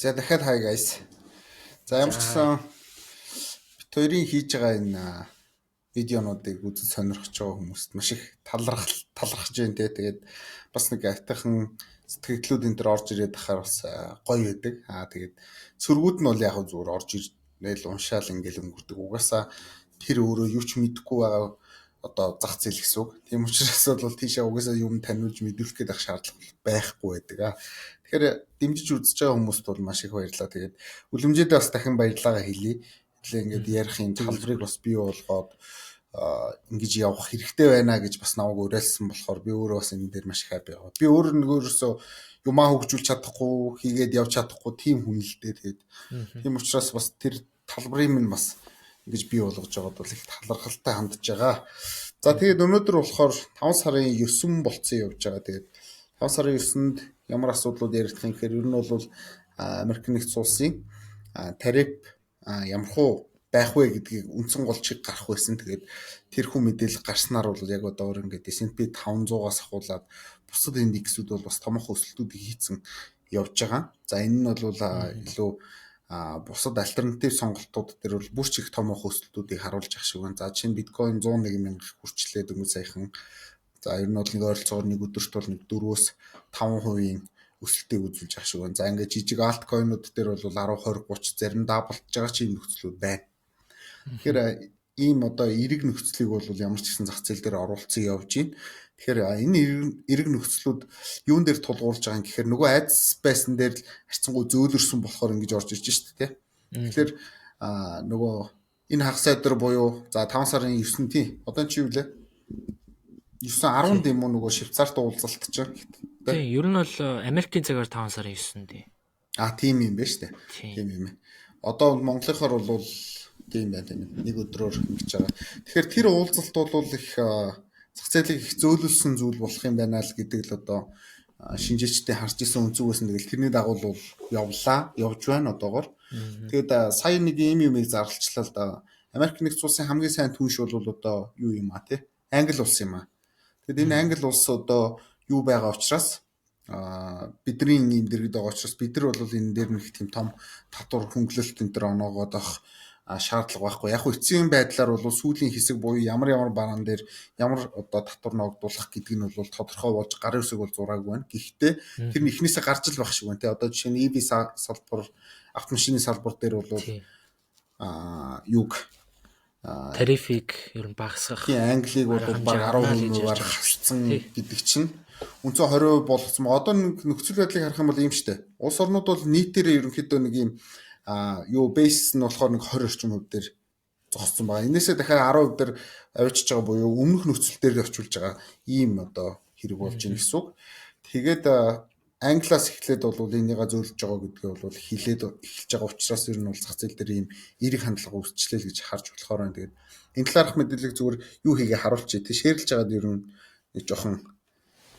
За, дахиад hi guys. За, ямар ч За, гэсэн бид хоёрын хийж байгаа энэ видеонуудыг үзэж сонирхож байгаа хүмүүст маш их талархаж байна те. Тэгээд бас нэг аятайхан сэтгэгдлүүд энэ төр орж ирээд байхаар бас гоё байдаг. Аа, тэгээд сөргүүд нь бол яг зүгээр орж ирнээл уншаал ингээл өнгөрдөг. Угаасаа тэр өөрөө юу ч мэдэхгүй байгаа одоо зах зээл гэсэн үг. Тийм учраас бол тийшээ угаасаа юм таниулж мэдүүлэх гээд байх шаардлага байхгүй байдаг. Аа. Тэгэхээр дэмжиж үзэж байгаа хүмүүст бол маш их баярлалаа. Тэгээд үлэмжээдээ бас дахин баярлалаагаа хэлье. Тэгэхээр ингээд ярих юм талбарыг бас бий болгоод ингэж явах хэрэгтэй байна гэж бас намайг уриалсан болохоор би өөрөө бас энэ дээр маш их happy байгаа. Би өөрөө нэг өөрөөсөө юмаа хөгжүүлж чадахгүй, хийгээд явж чадахгүй тийм хүн л дээ. Тэгээд тийм учраас бас тэр талбарыг минь бас ингэж бий болгож байгаад бол их талархалтай хандж байгаа. За, тэгээд өнөөдөр болохоор 5 сарын 9 болцсон явж байгаа. Тэгээд 5 сарын 9-нд ямар асуудлууд яригдах юм гэхээр ер нь бол Америк нэгдсэн улсын тариф ямархуу байх вэ гэдгийг үндсэн гол чиг гарах байсан. Тэгээд тэрхүү мэдээлэл гарснаар бол яг одоогор ингээд S&P 500-аас ахуулаад бусад индексүүд бол бас томоохон өсөлтүүдийг хийцэн явж байгаа. За, энэ нь бол илүү бусад альтернатив сонголтууд дээр бол бүр ч их томоохон өсөлтүүдийг харуулж ах шиг байна. За, чинь биткойн 101 мянга хүрчлээ дөнгөж саяхан. За, ер нь бол нэг ойролцоогоор нэг өдөрт бол нэг 4-өөс 5% өсөлтийг үзүүлж ах шиг байна. За, ингээд жижиг altcoin ууд дээр бол 10, 20, 30, зарим double ж байгаа ч юм нөхцлүүд байна. Тэгэхээр ийм одоо эерэг нөхцөлийг бол ямар ч гэсэн зах зээл дээр оруулсан явж байна. Тэгэхээр энэ эерэг нөхцлүүд юун дээр тулгуурлаж байгаа юм гэхээр нөгөө айдас байсан дээр л харьцангуй зөөлөрсөн болохоор ингэж орж ирж шүү дээ. Тэгэхээр нөгөө энэ хагас өдөр буюу за 5 сарын 9 тий. Одоо чи юу лээ? 9 10-нд юм уу нөгөө Швейцарт уулзалт чинь. Тийм, ер нь бол Америкийн цагаар 5 сарын 9-нд. А, тийм юм байна шүү дээ. Тийм юм. Одоо Монголынхоор бол тийм байна, тийм. Нэг өдрөөр ингэж байгаа. Тэгэхээр тэр уулзалт бол их зах зээлийг их зөөлөлсөн зүйл болох юм байна л гэдэг л одоо шинжээчдийн харж исэн өнцөг байсан. Тэгэл тэрний дагуу бол явлаа, явж байна одоогор. Тэгээд сая нэг ийм юмыг зарлалчлаа л да. Америк нэгдсэн улсын хамгийн сайн түнш бол одоо юу юм а, тий? Англи улс юм а. Тэгэд энэ Англи улс одоо юу байгаа учраас бидний ийм дэргэд байгаа учраас бид нар бол энэ дээр нэг тийм том татвар хөнгөлөлт энэ төр оноогоод ах шаардлага байхгүй. Яг хөө эцсийн байдлаар бол сүүлийн хэсэг буюу ямар ямар бараан дээр ямар одоо татвар ногдуулах гэдэг нь бол тодорхой болж гарын үсэг бол зураагүй байна. Гэхдээ тэр нь эхнээсээ гарч ил байх шиг байна. Тэ, одоо жишээ нь EV салбар, автомашины салбар дээр бол юуг тарифыг ер нь багасгах. Тийм, Англиг бол баг 10%-аар хасцсан гэдэг чинь үндсэн 20% болгоцсон. Одоо нөхцөл байдлыг харах юм бол ийм штэ. Улс орнууд бол нийтээрээ ерөнхийдөө нэг ийм юу base нь болохоор нэг 20 орчим хувь дээр зогссон байгаа. Энээсээ дахиад 10% дээр авчиж байгаа буюу өмнөх нөхцөл дээр очиулж байгаа ийм одоо хэрэг болж байна гэсэн үг. Тэгээд Англиас эхлээд бол энийгээ зөөлж байгаа гэдгээ бол хилээд эхэлж байгаа учраас ер нь бол зах зээл дээр ийм эерэг хандлага үүсчлээ л гэж харж болохоор байна. Тэгээд энэ талаарх мэдээллийг зүгээр юу хийгээ харуулчих. Тэг share лж байгаад ер нь нэг жоохон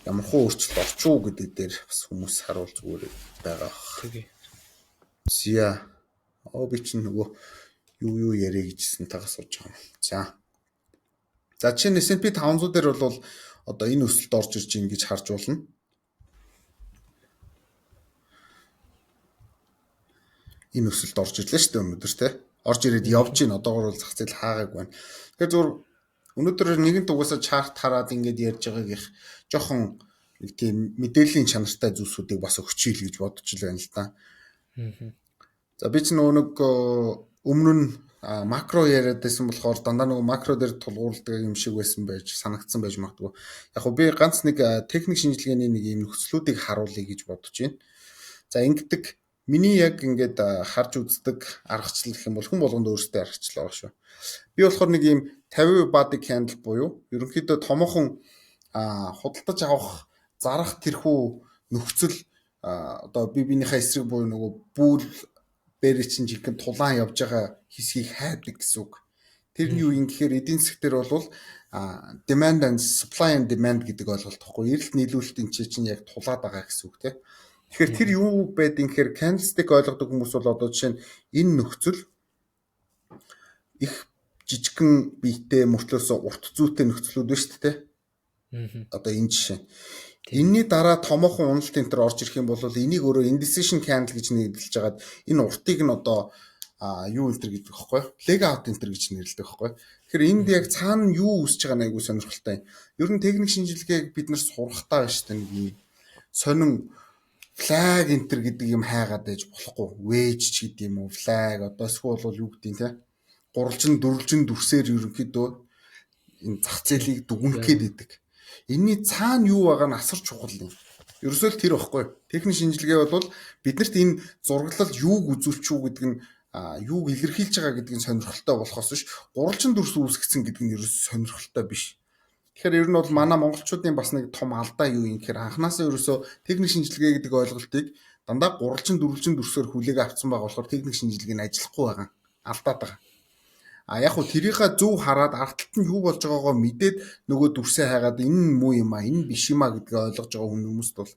ямар хуу өөрчлөлт орчих уу гэдэг дээр бас хүмүүс харуул зүгээр байгаа. Тэгээ. Зя. Оо, би чинь нөгөө юу юу яриа гэжсэн тагаас сууж байгаа юм. За. За, жишээ нь S&P 500 дээр бол одоо энэ өсөлт орж ирж байна гэж харж байна. Энэ өсөлт орж ирлээ шүү дээ өнөөдөр, те. Орж ирээд явж гин, одоогор бол зах зээл хаагааг байна. Тэгэхээр зүгээр өнөөдөр нэгэнт угаасаа chart хараад ингээд ярьж байгаагийнх жоохон нэг тийм мэдээллийн чанартай зүйлсүүдийг бас өгчийл гэж бодож л байна л да. За, би ч нөгөө нэг өмнө нь макро яриад байсан болохоор дандаа нөгөө макро дээр тулгуурладаг юм шиг байсан байж санагдсан байж магадгүй. Яг хөө би ганц нэг техник шинжилгээний нэг юм нөхцлүүдийг харуулъя гэж бодож байна. За, ингэдэг, миний яг ингээд харж үздэг аргачлал гэх юм бол хүн болгонд өөрсдөө аргачлал байгаа шүү. Би болохоор нэг ийм 50% body candle буюу ерөнхийдөө томоохон худалдаж авах зарах тэрхүү нөхцөл одоо би биенийхээ эсрэг буюу нөгөө bull bear чинь жинхэнэ тулаан явж байгаа хэсгийг хайдаг гэсэн үг. Тэр нь юу юм гэхээр эдийн засаг дээр бол demand and supply and demand гэдэг ойлголт тахгүй. Эрэлт нийлүүлэлт энэ чинь яг тулаад байгаа гэсэн үг, тийм. Тэгэхээр тэр юу байдیں гэхээр candlestick ойлгодог хүмүүс бол одоо жишээ нь энэ нөхцөл их жижигхэн биетэй мөртлөөсөө урт зүйтэй нөхцлүүд байна шүү дээ. Одоо энэ жишээ. Энийний дараа томоохон уналт энэ төр орж ирэх юм бол энийг өөрөө indecision candle гэж нэрлэж хагаад энэ уртыг нь одоо юу энэ төр гэдэг байхгүй, leg out энэ төр гэж нэрлэдэг байхгүй. Тэгэхээр энд яг цаана нь юу үүсэж байгаа нь айгүй сонирхолтой юм. Ер нь техник шинжилгээг бид нар сурахтаа байна шүү дээ, нэг юм сонин flag энэ төр гэдэг юм хайгаад байж болохгүй. Wedge ч гэдэг юм уу, flag одоо эсвэл бол юу гэдэг юм те. Гурвалжин, дөрвөлжин дүрсээр ерөнхийдөө энэ зах зээлийг дүгнэх гээд идэг. Энийний цаана юу байгаа нь асар чухал юм. Ерөөсөө л тэр байхгүй. Техник шинжилгээ бол биднэрт энэ зураглал юуг үзүүлчих үү гэдэг нь, юуг илэрхийлж байгаа гэдгийг сонирхолтой болохоос биш, гурвалжин дүрс үүсгэсэн гэдэг нь ерөөсөө сонирхолтой биш. Тэгэхээр ер нь бол манай монголчуудын бас нэг том алдаа юу юм гэхээр анханасаа ерөөсөө техник шинжилгээ гэдэг ойлголтыг дандаа гурвалжин, дөрвөлжин дүрсээр хүлээгээ авсан байгаа болохоор техник шинжилгээ нь ажиллахгүй байгаа. Алдаад байгаа. А яг хуу тэрийнхээ зөв хараад ард талд нь юу болж байгаагаа мэдээд нөгөө дүрсээ хайгаад энэ нь муу юм а, энэ биш юм а гэдгээ ойлгож байгаа хүмүүст бол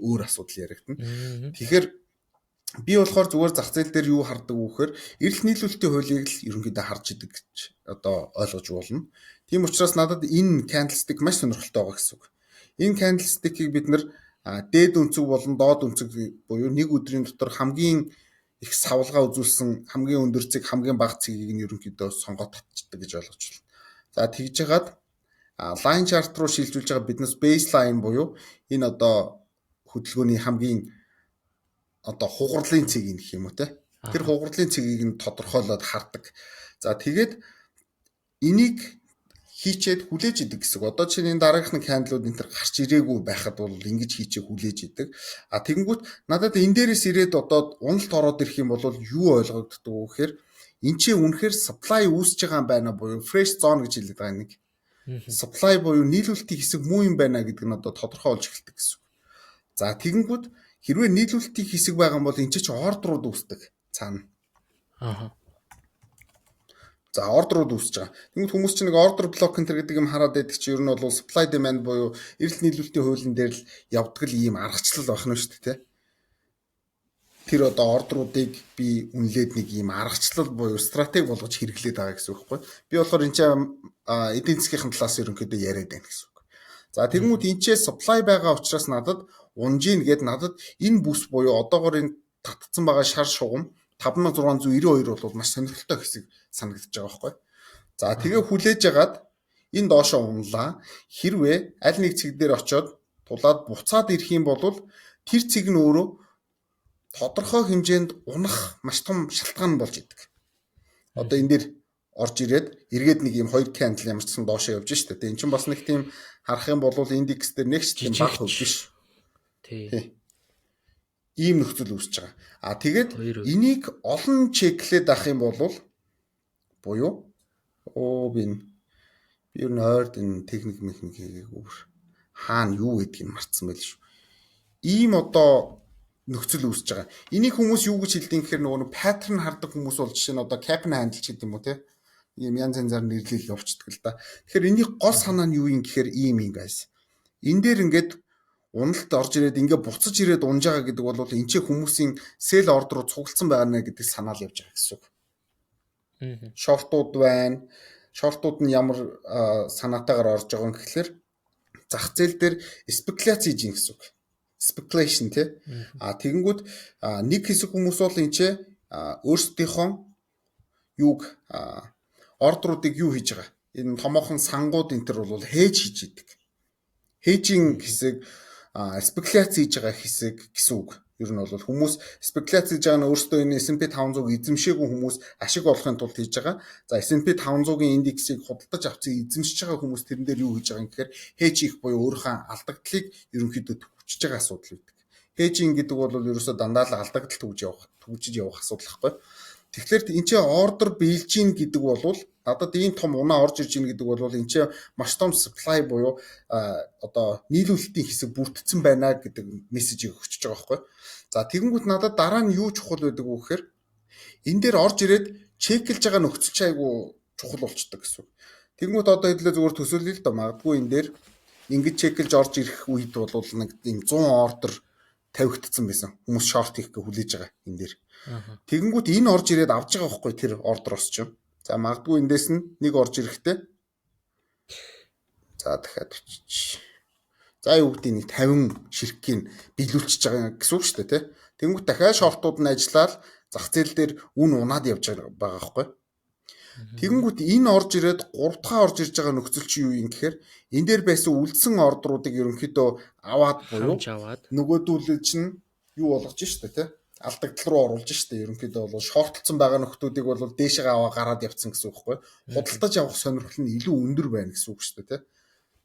өөр асуудал яригдана. Тэгэхээр би болохоор зүгээр зах зээл дээр юу хардаг вэ гэхээр эрэлт нийлүүлэлтийн хуулийг л ерөнхийдөө харж идэг гэж одоо ойлгож болно. Тийм учраас надад энэ candlestick маш сонирхолтой байгаа гэсэн үг. Энэ candlestick-ийг бид нар дээд өнцөг болон доод өнцөг буюу нэг өдрийн дотор хамгийн их савлгаа үзүүлсэн хамгийн өндөр цэг, хамгийн бага цэгийг нь ерөнхийдөө сонгоод татчихдаг гэж ойлгож байна. За, тэгж жагаад line chart руу шилжүүлж байгаа биднес baseline буюу энэ одоо хөдөлгөөний хамгийн одоо хугарлын цэгийг гэх юм уу те. Тэр хугарлын цэгийг нь тодорхойлоод хардаг. За, тэгээд энийг хийчээд хүлээж идэг гэсэн. Одоо чинь энэ дараагийнх нь candle ууд энэ төр гарч ирээгүй байхад бол ингэж хийчээ хүлээж идэг. А тэгэнгүүт надад энэ дээрээс ирээд одоо уналт ороод ирэх юм бол юу ойлгогддог вэ гэхээр эн чинь үнэхээр supply үүсэж байгаа юм байна буюу fresh zone гэж хэлээд байгаа нэг. Supply буюу нийлүүлэлтийн хэсэг муу юм байна гэдэг нь одоо тодорхой болж эхэлдэг гэсэн үг. За, тэгэнгүүт хэрвээ нийлүүлэлтийн хэсэг байгаа юм бол эн чинь order ууд үүсдэг цаана. За, order ууд үүсэж байгаа. Тэгмэд хүмүүс чинь нэг order block энэ гэдэг юм хараад байдаг чинь ер нь бол supply demand буюу эрэлт нийлүүлэлтийн хуулийн дээр л явдаг л ийм аргачлал байх нь шүү дээ, тэ. Тэр одоо order уудыг би үнэлээд нэг ийм аргачлал буюу стратеги болгож хэрэглээд байгаа гэсэн үг байхгүй. Би болохоор энэ чинь эдийн засгийн талаас ерөнхийдөө яриад байна гэсэн үг. За, тэгмүүд энэ ч supply байгаа учраас надад унжийн гээд надад энэ бүс буюу одоогор энэ татцсан байгаа шар шугам 5692 бол маш сонирхолтой хэсэг санагдаж байгаа байхгүй. За, тэгээ хүлээж агаад энэ доошоо унлаа. Хэрвээ аль нэг цэг дээр очиод тулаад буцаад ирэх юм бол тэр цэг нь өөрөө тодорхой хэмжээнд унах маш том шалтгаан болж идэг. Одоо энэ дээр орж ирээд эргээд нэг юм хоёр candle ямар ч сан доошоо явж штэ. Тэгээ эн чинь бас нэг тийм харах юм бол индекс дээр нэг ч тийм бага хувь биш. Тий. Ийм нөхцөл үүсэж байгаа. А тэгээд энийг олон check лээд авах юм бол буюу оо би би ер нь ойрд энэ техник механик хийгээгүй, хаана юу гэдгийг мартсан байл шүү. Ийм одоо нөхцөл үүсэж байгаа. Энийг хүмүүс юу гэж хэлдэг юм гэхээр нөгөө нэг pattern хардаг хүмүүс бол жишээ нь одоо cup and handle ч гэдэг юм уу те. Ийм янз янзаар нэрлэл явуулчихдаг л да. Тэгэхээр энэний гол санаа нь юу юм гэхээр ийм юм, guys. Энэ дээр ингээд уналт орж ирээд ингээ буцаж ирээд унж байгаа гэдэг бол энэ ч хүмүүсийн sell order руу цуглдсан байгаа нэ гэдэг санаал явж байгаа гэсэн үг. Short ууд байна. Short ууд нь ямар санаатайгаар орж байгаа юм гэхлээр зах зээл дээр спекуляц хийж гин гэсэн үг. Speculation тий. А тэгэнгүүт нэг хэсэг хүмүүс бол энэ ч өөрсдийнхөө юуг, order уудыг юу хийж байгаа. Энэ томоохон сангууд энэ төр бол hedge хийж идэг. Hedging хэсэг, спекуляц хийж байгаа хэсэг гэсэн үг. Ер нь бол хүмүүс спекуляц хийж байгаа нь өөрсдөө энэ S&P 500 эзэмшээгүй хүмүүс ашиг олохын тулд хийж байгаа. За, S&P 500-ын индексийг худалдаж авсан, эзэмшиж байгаа хүмүүс тэрэн дээр юу хийж байгаа юм гэхээр hedge хийх буюу өөрийнхөө алдагдлыг ерөнхийдөө түгжиж байгаа асуудал үүдэг. Hedging гэдэг бол ерөөсөө дандаа л алдагдал түгжиж явах асуудал байхгүй. Тэгэхээр энэ чинь order биелж гин гэдэг бол надад ийм том унаа орж ирж гин гэдэг бол энэ чинь маш том supply буюу одоо нийлүүлэлтийн хэсэг бүрдсэн байна гэдэг мессежийг өгчөж байгаа байхгүй. За, тэгэнгүүт надад дараа нь юу чухал байдаг вэ гэхээр энэ дээр орж ирээд check лж байгаа нөхцөл чинь айгу чухал болчдөг гэсэн үг. Тэгэнгүүт одоо хэдлээ зүгээр төсөөлөе л доо, магадгүй энэ дээр ингэж check лж орж ирэх үед бол нэг ийм 100 order тавигдсан байсан. Хүмүүс short хийх гэж хүлээж байгаа энэ дээр. Тэгэнгүүт энэ орж ирээд авч байгаа байхгүй тэр order ос чинь. За, магадгүй эндээс нь нэг орж ирэхтэй. За, дахиад өчиж. За, юу гэдэг, нэг 50 ширхгийг биелүүлчихэж байгаа гэсэн үг шүү дээ, тий. Тэнгүүт дахиад short ууд нь ажиллаад зах зээл дээр үн унаад явж байгаа байхгүй. Тэгэнгүүт энэ орж ирээд 3 дахь орж ирж байгаа нөхцөл чи юу юм гэхээр энэ дээр байсан үлдсэн order уудыг ерөнхийдөө аваад буюу нөгөөдүүлэл чинь юу болгож штэ, тий, алдагдал руу оруулж штэ. Ерөнхийдөө бол short лцсон байгаа нөхдүүдийг бол дээшээ аваа гараад явцсан гэсэн үг байхгүй. Худалдаж авах сонирхол нь илүү өндөр байна гэсэн үг штэ, тий.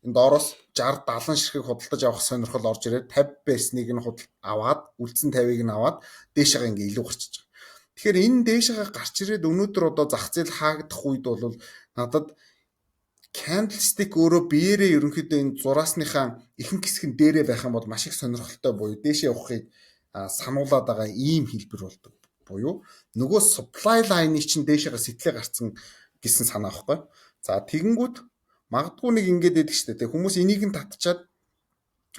Энэ доороос 60 70 ширхэг худалдаж авах сонирхол орж ирээд 50 байсныг нь худал аваад, үлдсэн 50-ыг нь аваад дээшээ ингээ илүү гарчиж байгаа. Тэгэхээр энэ дээшээ гарч ирээд өнөөдөр одоо зах зээл хаагдах үед бол надад candlestick өөрөө биеэрээ ерөнхийдөө энэ зураасныхаа ихэнх хэсэг нь дээрээ байх юм бол маш их сонирхолтой буюу дээшээ явахыг сануулад байгаа ийм хэлбэр болдог. Буюу нөгөө supply line-ы чинь дээшээгээ сэтлээ гарцсан гэсэн санаа байхгүй. За, тэгэнгүүт магадгүй нэг ингэж байдаг шүү дээ. Хүмүүс энийг нь татчаад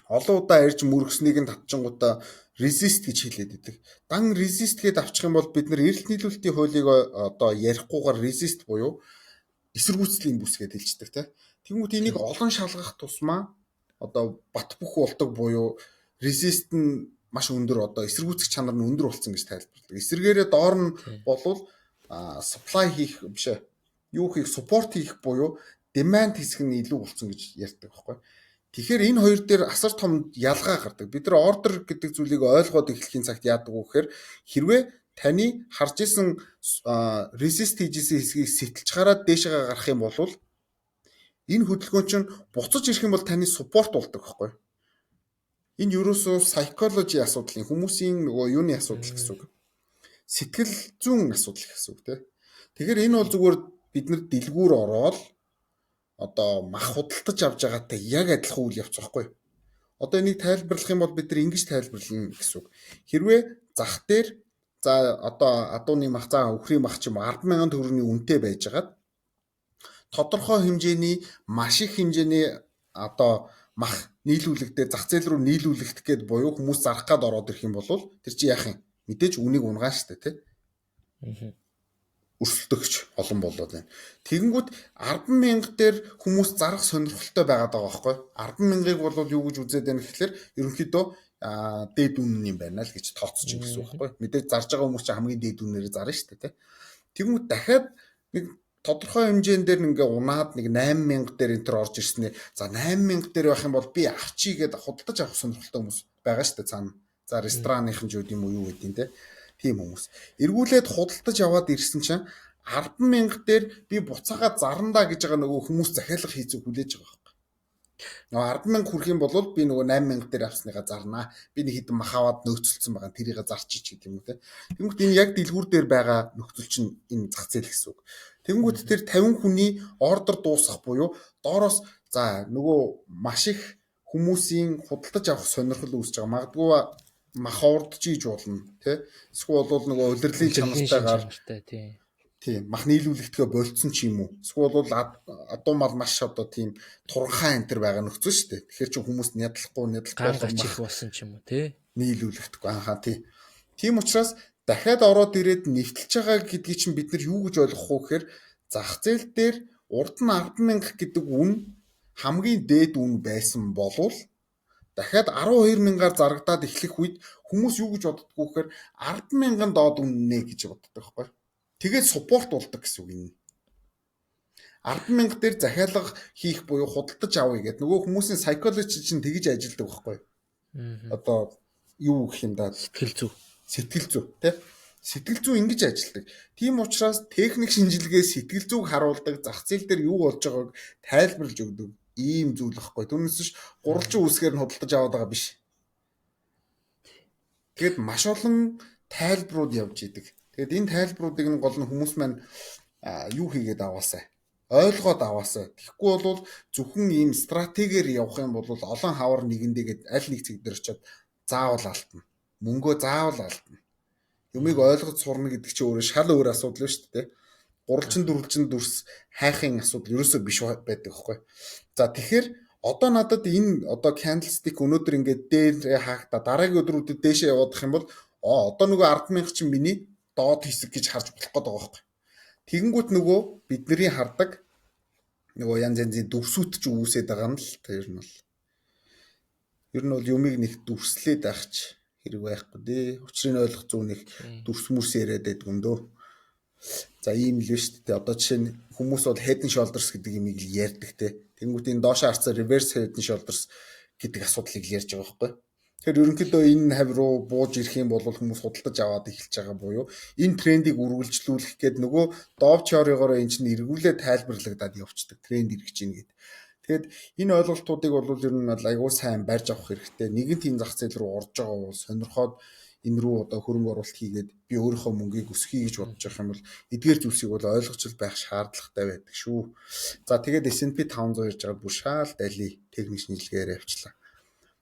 олон удаа ирж мөргснийг нь татчингуудаа resist гэж хэлээд байдаг. Дан resist гэдээ авчих юм бол бид нар эрэлт нийлүүлэлтийн хуулийг одоо ярихгүйгээр resist буюу эсэргүүцлийн бүс гэдээ хэлждэг, тийм. Тэнгүүт энийг олон шалгах тусмаа одоо бат бөх болдог буюу resist нь маш өндөр, одоо эсэргүүцэх чанар нь өндөр болсон гэж тайлбарладаг. Эсвэргээрээ доор нь болвол supply хийх биш ээ. Юу хийх, support хийх буюу demand хэсэг нь илүү болсон гэж ярьдаг байхгүй. Тэгэхээр энэ хоёр дээр асар том ялгаа гардаг. Бид нар order гэдэг зүйлийг ойлгоод эхлэхийн цагт яадаг вэ гэхээр хэрвээ таны харж исэн resist хийж исэн хэсгийг сэтэлж гараад дээшээ гарах юм бол энэ хөдөлгөөн чинь буцаж ирэх юм бол таны support болдог байхгүй. Энэ ерөөсөө psychology асуудал, хүмүүсийн нөгөө юуны асуудал гэсэн үг. Сэтгэл зүйн асуудал гэсэн үг, тийм. Тэгэхээр энэ бол зүгээр бид нар дэлгүүр ороод одоо мах худалдаж авч байгаатай яг адилхан үйл явц байхгүй. Одоо энийг тайлбарлах юм бол бид нар ингэж тайлбарлана гэсэн үг. Хэрвээ зах дээр, за, одоо адууны мах, за, үхрийн мах ч юм уу 10,000 төгрөгийн үнэтэй байжгаад тодорхой хэмжээний, маш их хэмжээний одоо мах нийлүүлэгдээ зах зээл рүү нийлүүлэгдэх гээд буюу хүмүүс зарах гад ороод ирэх юм бол тэр чи яах юм? Мэдээж үнийг унгаана штэ, тий. Өрсөлдөгч олон болоод байна. Тэгэнгүүт 10,000 дээр хүмүүс зарах сонирхолтой байгаад байгаа байхгүй. 10,000-ыг бол юу гэж үзээд байна гэхэлэр ерөнхийдөө дээд үнэн юм байна л гэж тооцож байна гэсэн үг байхгүй. Мэдээж зарж байгаа хүмүүс чинь хамгийн дээд үнээрээ зарна шүү дээ, тий. Тэгмүүд дахиад нэг тодорхой хэмжээнд дээр ингээ унаад нэг 8000 дээр энэ төр орж ирснээр, за, 8000 дээр байх юм бол би авчий гэдээ худалдаж авах сонирхолтой хүмүүс байгаа шүү дээ цаана. За, рестораныхан ч үгүй юм уу, юу гэдэг юм, те. Тийм хүмүүс. Эргүүлээд худалдаж аваад ирсэн чинь 10,000 дээр би буцаага зарандаа гэж байгаа нөгөө хүмүүс захиалга хийцэг хүлээж байгаа байхгүй. Нөгөө 10,000 хүрэх юм бол би нөгөө 8,000 дээр авсныгаа зарнаа. Би нэг хэдэн мах аваад нөөцлөсөн байгаа. Тэрийг зарчиж гэдэг юм уу, те. Тэнгүүт энэ яг дэлгүүр дээр байгаа нөхцөл чинь энэ зах зээл гэсэн үг. Тэнгүүт тэр 50 хүний order дуусах буюу доороос, за, нөгөө маш их хүмүүсийн худалдаж авах сонирхол үүсэж байгаа. Магадгүй мах урдчиж болно, тий. Эсвэл бол нөгөө улирлын чанартайгаар, тий. Тийм, мах нийлүүлэгдэхээ болцсон ч юм уу. Эсвэл бол адуу мал маш одоо тийм туранхай энэ төр байгаа нөхцөл шүү дээ. Тэгэхээр чи хүмүүс нядлахгүй нядлахгүй ган их болсон ч юм уу, тий. Нийлүүлэгдэхгүй анхаа, тий. Тийм учраас дахиад ороод ирээд нэвтэлж байгаа гэдгийг чинь бид нар юу гэж ойлгох вэ гэхээр зах зээл дээр урд нь 10,000 гэдэг үн хамгийн дээд үн байсан болвол дахиад 12,000-аар зарагдаад эхлэх үед хүмүүс юу гэж боддгоо гэхээр 10,000 доод үннэ гэж боддог байхгүй. Тэгээд support болдог гэсэн үг энэ. 10,000 дээр захиалга хийх буюу худалдаж авъя гэдэг нөгөө хүмүүсийн psychology чинь тэгж ажилдаг байхгүй. Одоо юу гэх юм да, сэтгэл зүй. Сэтгэл зүй, тий. Сэтгэл зүй ингэж ажилдаг. Тийм учраас техник шинжилгээ сэтгэл зүйг харуулдаг, зах зээл дээр юу болж байгааг тайлбарлаж өгдөг ийм зүйл байхгүй. Түүнээс биш гурвалжин үсгээр нь худалдаж аваад байгаа биш. Тэгэд маш олон тайлбарууд явж идэг. Тэгээд энэ тайлбаруудыг нь гол нь хүмүүс маань юу хийгээд аваасай. Ойлгоод аваасай. Тэгэхгүй бол зөвхөн ийм стратегиэр явах юм бол олон хавар нэгэндээгээд аль нэг цэг дээр очиод заавал алдна. Мөнгөө заавал алдна. Юмыг ойлгож сурна гэдэг чинь өөрөө шал өөр асуудал шүү дээ. Гурвалжин дөрвөлжин дүрс хайхын асуудал ерөөсөө биш байдаг байхгүй. За, тэгэхээр одоо надад энэ одоо candlestick өнөөдөр ингээд дээр хаагдаа дараагийн өдрүүдэд дээшээ явуудах юм бол одоо нөгөө 10,000 чинь миний доод хэсэг гэж харж болох гээд байгаа байхгүй. Тэгэнгүүт нөгөө бидний хардаг Нөгөө янз янзын дүрсүүд ч үүсээд байгаа юм л тэр нь бол. Ер нь бол юмыг нэг дүрслээд байх ч хэрэг байхгүй дээ. Учрыг ойлгох зүүн нэг дүрс мөрс яриад байдаг юм дөө. За, ийм л биш үү. Одоо жишээ нь хүмүүс бол head and shoulders гэдэг юмыг л ярьдаг те. Тэнгүүт энэ доошоо харцаа reverse head and shoulders гэдэг асуудлыг л ярьж байгаа байхгүй. Тэгэхээр ерөнхийдөө энэ хавь руу бууж ирэх юм бол хүмүүс худалдаж аваад эхэлж байгаа буюу энэ трендийг үргэлжлүүлэх гээд нөгөө Dow theory-гоор энэ чинь эргүүлээ тайлбарлагдаад явцдаг, тренд эргэж ийн гээд. Тэгэхээр энэ ойлголтуудыг бол ер нь бол айгуу сайн барьж авах хэрэгтэй. Нэгэнт энэ зах зээл рүү орж байгаа бол сонирхоод энэ рүү одоо хөрөнгө оруулалт хийгээд би өөрийнхөө мөнгийг өсгөе гэж бодож байгаа юм бол эдгээр зүйлсийг бол ойлгож байх шаардлагатай байдаг шүү. За, тэгээд S&P 500 ярьж байгаа, бүр шаал дали техник шинжилгээгээр явчлаа.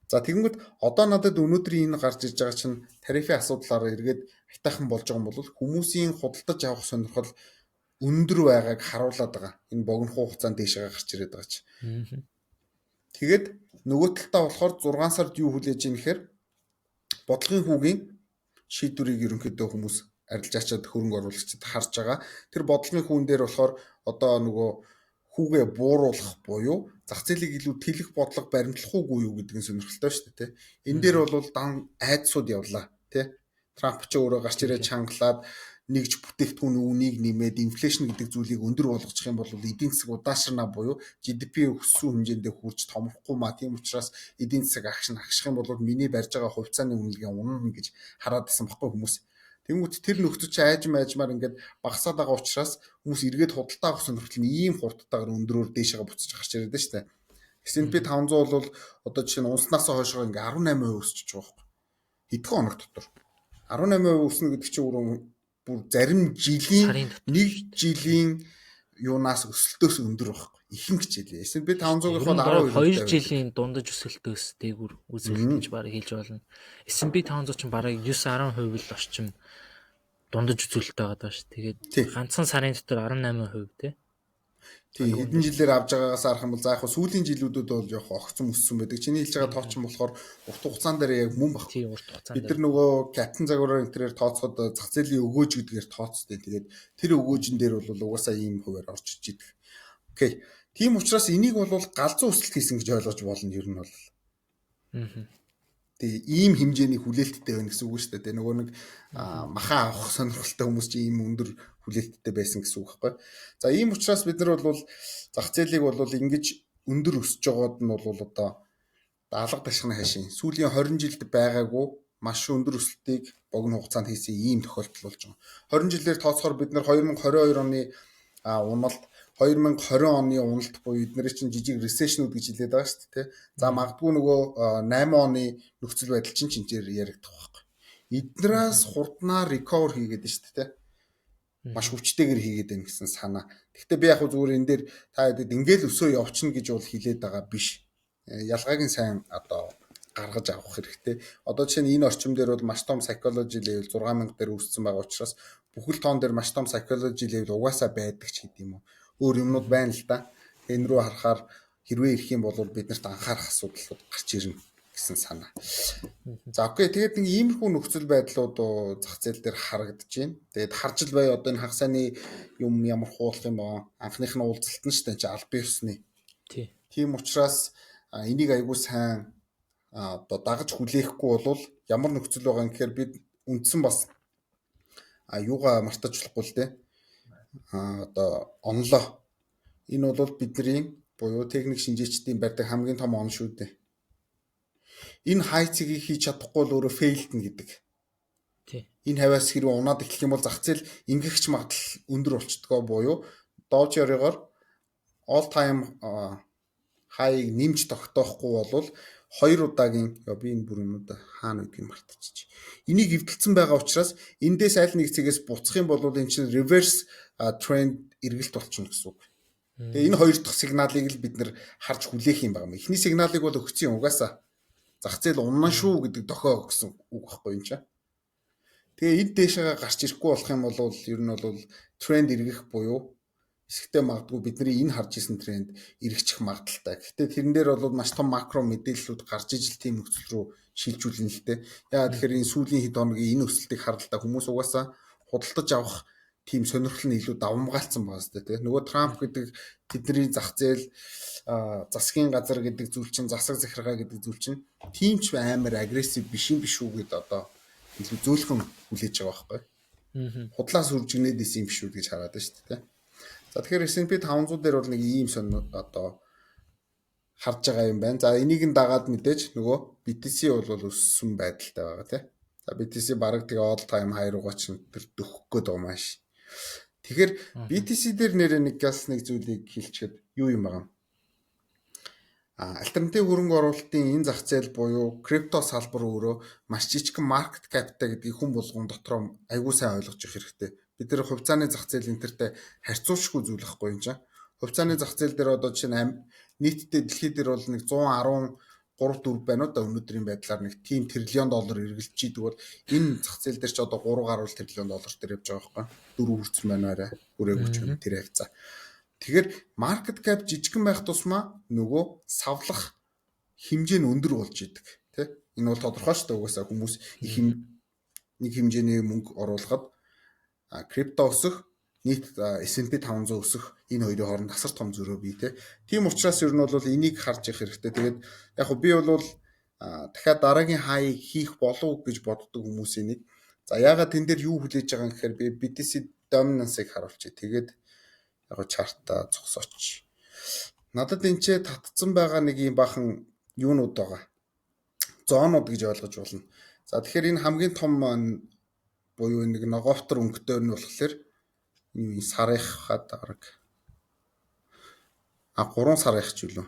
За, тэгэнгүүт одоо надад өнөөдрийн энэ гарч ирж байгаа чинь тарифын асуудлаараа эргээд аятайхан болж байгаа юм бол хүмүүсийн худалдаж авах сонирхол өндөр байгааг харуулад байгаа. Энэ богино хугацаанд дээшээ гарч ирээд байгаа чи. Тэгээд нөгөө талдаа болохоор 6 сард юу хүлээж ийн гэхээр бодлогын хүүгийн шийдвэрийг ерөнхийдөө хүмүүс арилжаачаад, хөрөнгө оруулагчид харж байгаа. Тэр бодлогын хүүн дээр болохоор одоо нөгөө хүүгээ бууруулах буюу зах зээлийг илүү тэлэх бодлого баримтлах уугүй юу гэдэг нь сонирхолтой шүү дээ, тий. Энэ дээр бол дан айдсууд явлаа, тий. Трамп ч өөрөө гарч ирээд чангалаад нэгж бүтээгдэхүүн үнийг нэмээд inflation гэдэг зүйлийг өндөр болгочих юм бол эдийн засаг удаашрна буюу GDP өссөн хэмжээндээ хүрч томрохгүй маа. Тийм учраас эдийн засаг агшин агших юм бол миний барьж байгаа хувьцааны үнэлгээ унана гэж хараад байсан баггүй хүмүүс. Тэнгүүт тэр нөхцөл чи айжм айжмаар ингээд багасаад байгаа учраас хүмүүс эргээд худалдаа авах сонирхол нь ийм хурдтайгаар өндрөөр дээшээ буцаж гарч ирээд байна шүү дээ. S&P 500 бол одоо жишээ нь унснаасаа хойшоо ингээ 18% өсөж байгаа байхгүй. Хэдхэн хоног дотор. 18% өснө гэдэг чинь бүр зарим жилийн, нэг жилийн юунаас өсөлтөөс өндөр байхгүй. Ихэнх хичээлээ. S&P 500-ийн бол 12 жилийн дундаж өсөлтөөс дээгүр үзүүлэлт гэж бараг хэлж болно. S&P 500 ч бараг 9 10% л орчим дундаж үзүүлэлт байгаа даа ш. Тэгээд ганцхан сарын дотор 18% тий. Тий, хэдэн жилээр авж байгаагаас харах юм бол за яг сүүлийн жилүүдэд бол яг огцом өссөн байдаг. Чиний хэлж байгаа тооч нь болохоор урт хугацаан дээр яг мөн баг. Тий, урт хугацаан дээр. Бид нар нөгөө капитан загвараар энэ тэрээр тооцоход зах зээлийн өгөөж гэдгээр тооцдیں۔ Тэгээд тэр өгөөжн дээр бол угаасаа ийм хувиар орж иж идэг. Okay. Тийм учраас энийг бол галзуу өсөлт хийсэн гэж ойлгож болно ер нь бол. Тэгээ ийм хэмжээний хүлээлттэй байна гэсэн үг шүү дээ. Нөгөө нэг махан авах сонирхолтой хүмүүс чи ийм өндөр хүлээлттэй байсан гэсэн үг байхгүй. За, ийм учраас бид нар бол зах зээлийг бол ингэж өндөр өсөж байгаад нь бол одоо даалга дашганы хашийн сүүлийн 20 жилд байгаагүй маш өндөр өсөлтийг богино хугацаанд хийсэн ийм тохиолдол болж байгаа. 20 жилээр тооцохоор бид нар 2022 оны уналт, 2020 оны уналт буюу эднэрийн чинь жижиг recession үүд гэж хэлээд байгаа шүү дээ. За, магадгүй нөгөө 8 оны нөхцөл байдал чинь чинчээр яригдах байхгүй. Эднээс хурднаа recover хийгээд байна шүү дээ. Маш хүчтэйгээр хийгээд байна гэсэн санаа. Гэхдээ би яг зүгээр энэ дээр та хэдэд ингээл өсөө явчихна гэж бол хэлээд байгаа биш. Ялгааг нь сайн одоо гаргаж авах хэрэгтэй. Одоо жишээ нь энэ орчим дээр бол маш том psychology level 6000 дээр үүссэн байгаа учраас бүхэл тоон дээр маш том psychology level угаасаа байдаг ч гэдэг юм уу. Өөр юмнууд байна л да. Энэ рүү харахаар хэрвээ ирэх юм бол биднэрт анхаарах асуудлууд гарч ирнэ гэсэн санаа. За, okay, тэгээд нэг иймэрхүү нөхцөл байдлууд зах зээл дээр харагдаж байна. Тэгээд харж л бай, одоо энэ хагас сайны юм ямар хуулах юм ба, анхных нь уулзалт нь шүү дээ чи албан ёсны. Тий. Тийм учраас энийг айгуу сайн одоо дагаж хүлээхгүй бол ямар нөхцөл байгаа юм гэхээр бид үндсэн бас юугаа мартаж болохгүй л дээ. Одоо онлоо. Энэ бол бидний буюу техник шинжээчдийн барьдаг хамгийн том он шүү дээ. Энэ хай цэгийг хийж чадахгүй бол өөрөө failed нэ гэдэг. Тий. Энэ хавиас хэрвээ унаад эхлэх юм бол зах зээл ингэхч магадлал өндөр болчдгоо буюу Dow theory-гоор all time high-ыг нэмж тогтоохгүй бол хоёр удаагийн, ёо, би энэ бүр юмнуудаа хаана гэдгийг мартчихчих. Энийг эвдэлцэн байгаа учраас эндээс аль нэг цэгээс буцах юм бол энэ чинь reverse trend эргэлт болчихно гэсэн үг. Тэгээ энэ хоёр дахь сигналыг л бид нэр харж хүлээх юм байна. Эхний сигналыг бол өгсөн юм, угаасаа. Зах зээл унана шүү гэдэг дохио гэсэн үг байхгүй юм чинь. Тэгээ энэ дээшээ гарч ирэхгүй болох юм бол ер нь бол тренд эргэх буюу эсэхтэй магадгүй бидний энэ харж исэн тренд эргэчих магадлалтай. Гэхдээ тэрэн дээр бол маш том макро мэдээллүүд гарч ижил тийм нөхцөл рүү шилжүүлнэ л дээ. Яагаад тэгэхээр энэ сүүлийн хэд хоногийн энэ өсөлтийг харалтаа хүмүүс угаасаа худалдаж авах тийм сонирхол нь илүү давамгаалцсан байгаа сте тий. Нөгөө Трамп гэдэг тэдний зах зээл, засгийн газар гэдэг зүйл чинь, засаг захиргаа гэдэг зүйл чинь тийм ч амар aggressive биш юм биш үү гэдээ одоо илүү зөөлхөн хүлээж байгаа байхгүй. Худлаа сүржигнээд исэн юм биш үү гэж хараад байна шүү дээ. За, тэгэхээр S&P 500 дээр бол нэг ийм сонь одоо харж байгаа юм байна. За, энийг нь дагаад мэдээж нөгөө BTC бол өссөн байдалтай байгаа, тий. За, BTC бараг тэгээ all time high руугаа чинь тэр дөхөх гээд байгаа маш. Тэгэхээр BTC дээр нэрээ нэг газ нэг зүйлийг хэлчихэд юу юм байгаа юм? Альтернатив хөрөнгө оруулалтын энэ зах зээл буюу крипто салбар өөрөө маш жижигхэн market cap-тай гэдгийг хүн болгон дотроо айгүй сайн ойлгож явах хэрэгтэй. Бид нар хувьцааны зах зээл энэ тэртэй харьцуулшгүй зүйл ахгүй юм чинь. Хувьцааны зах зээл дээр одоо жишээ нь нийтдээ дэлхий дээр бол нэг 113 4 байна уу да, өнөөдрийн байдлаар нэг тийм триллион доллар эргэлдэж идэг бол энэ зах зээл дээр ч одоо 3 гаруй триллион доллар дээр явж байгаа байхгүй. 4 хүрсэн байна, арай хүрээгүй ч юм тэр хавцаа. Тэгэхээр market cap жижигхэн байх тусмаа нөгөө савлах хэмжээ нь өндөр болж идэг, тий. Энэ бол тодорхой шүү дээ. Угаасаа хүмүүс их юм нэг хэмжээний мөнгө оруулахад крипто өсөх, нийт S&P 500 өсөх, энэ хоёрын хооронд асар том зөрөө бий, те. Тийм учраас ер нь бол энийг харж явах хэрэгтэй. Тэгээд яг хөө би бол дахиад дараагийн хай хийх болов гэж боддог хүмүүсийн нэг. За, яагаад тэн дээр юу хүлээж байгаа юм гэхээр би BTC dominance-ыг харуулчих. Тэгээд яг chart-аа зогсооч. Надад энэ ч татцсан байгаа нэг юм бахан юунууд байгаа. Zone-ууд гэж ойлгож болно. За, тэгэхээр энэ хамгийн том буюу нэг ногоовтор өнгөтэй нь болохоор энэ сарынхаа дараг 3 сарынх ч үлээ.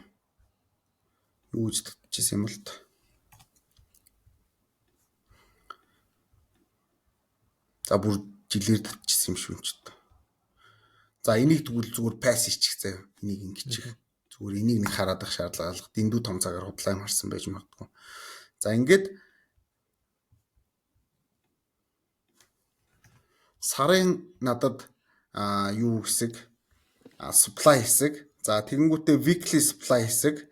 Юу гэж татчихсан юм бол та. За, бүр жилээр татчихсан юм шиг юм ч та. За, энийг тэгвэл зүгээр pass ичих заяа. Энийг ингэчих. Зүгээр энийг нэг хараад ах шаардлага алга. Дэндүү том цагаар худлаа юм харсан байж магадгүй. За, ингээд сарын надад юу хэсэг, supply хэсэг. За, тэгэнгүүтээ weekly supply хэсэг.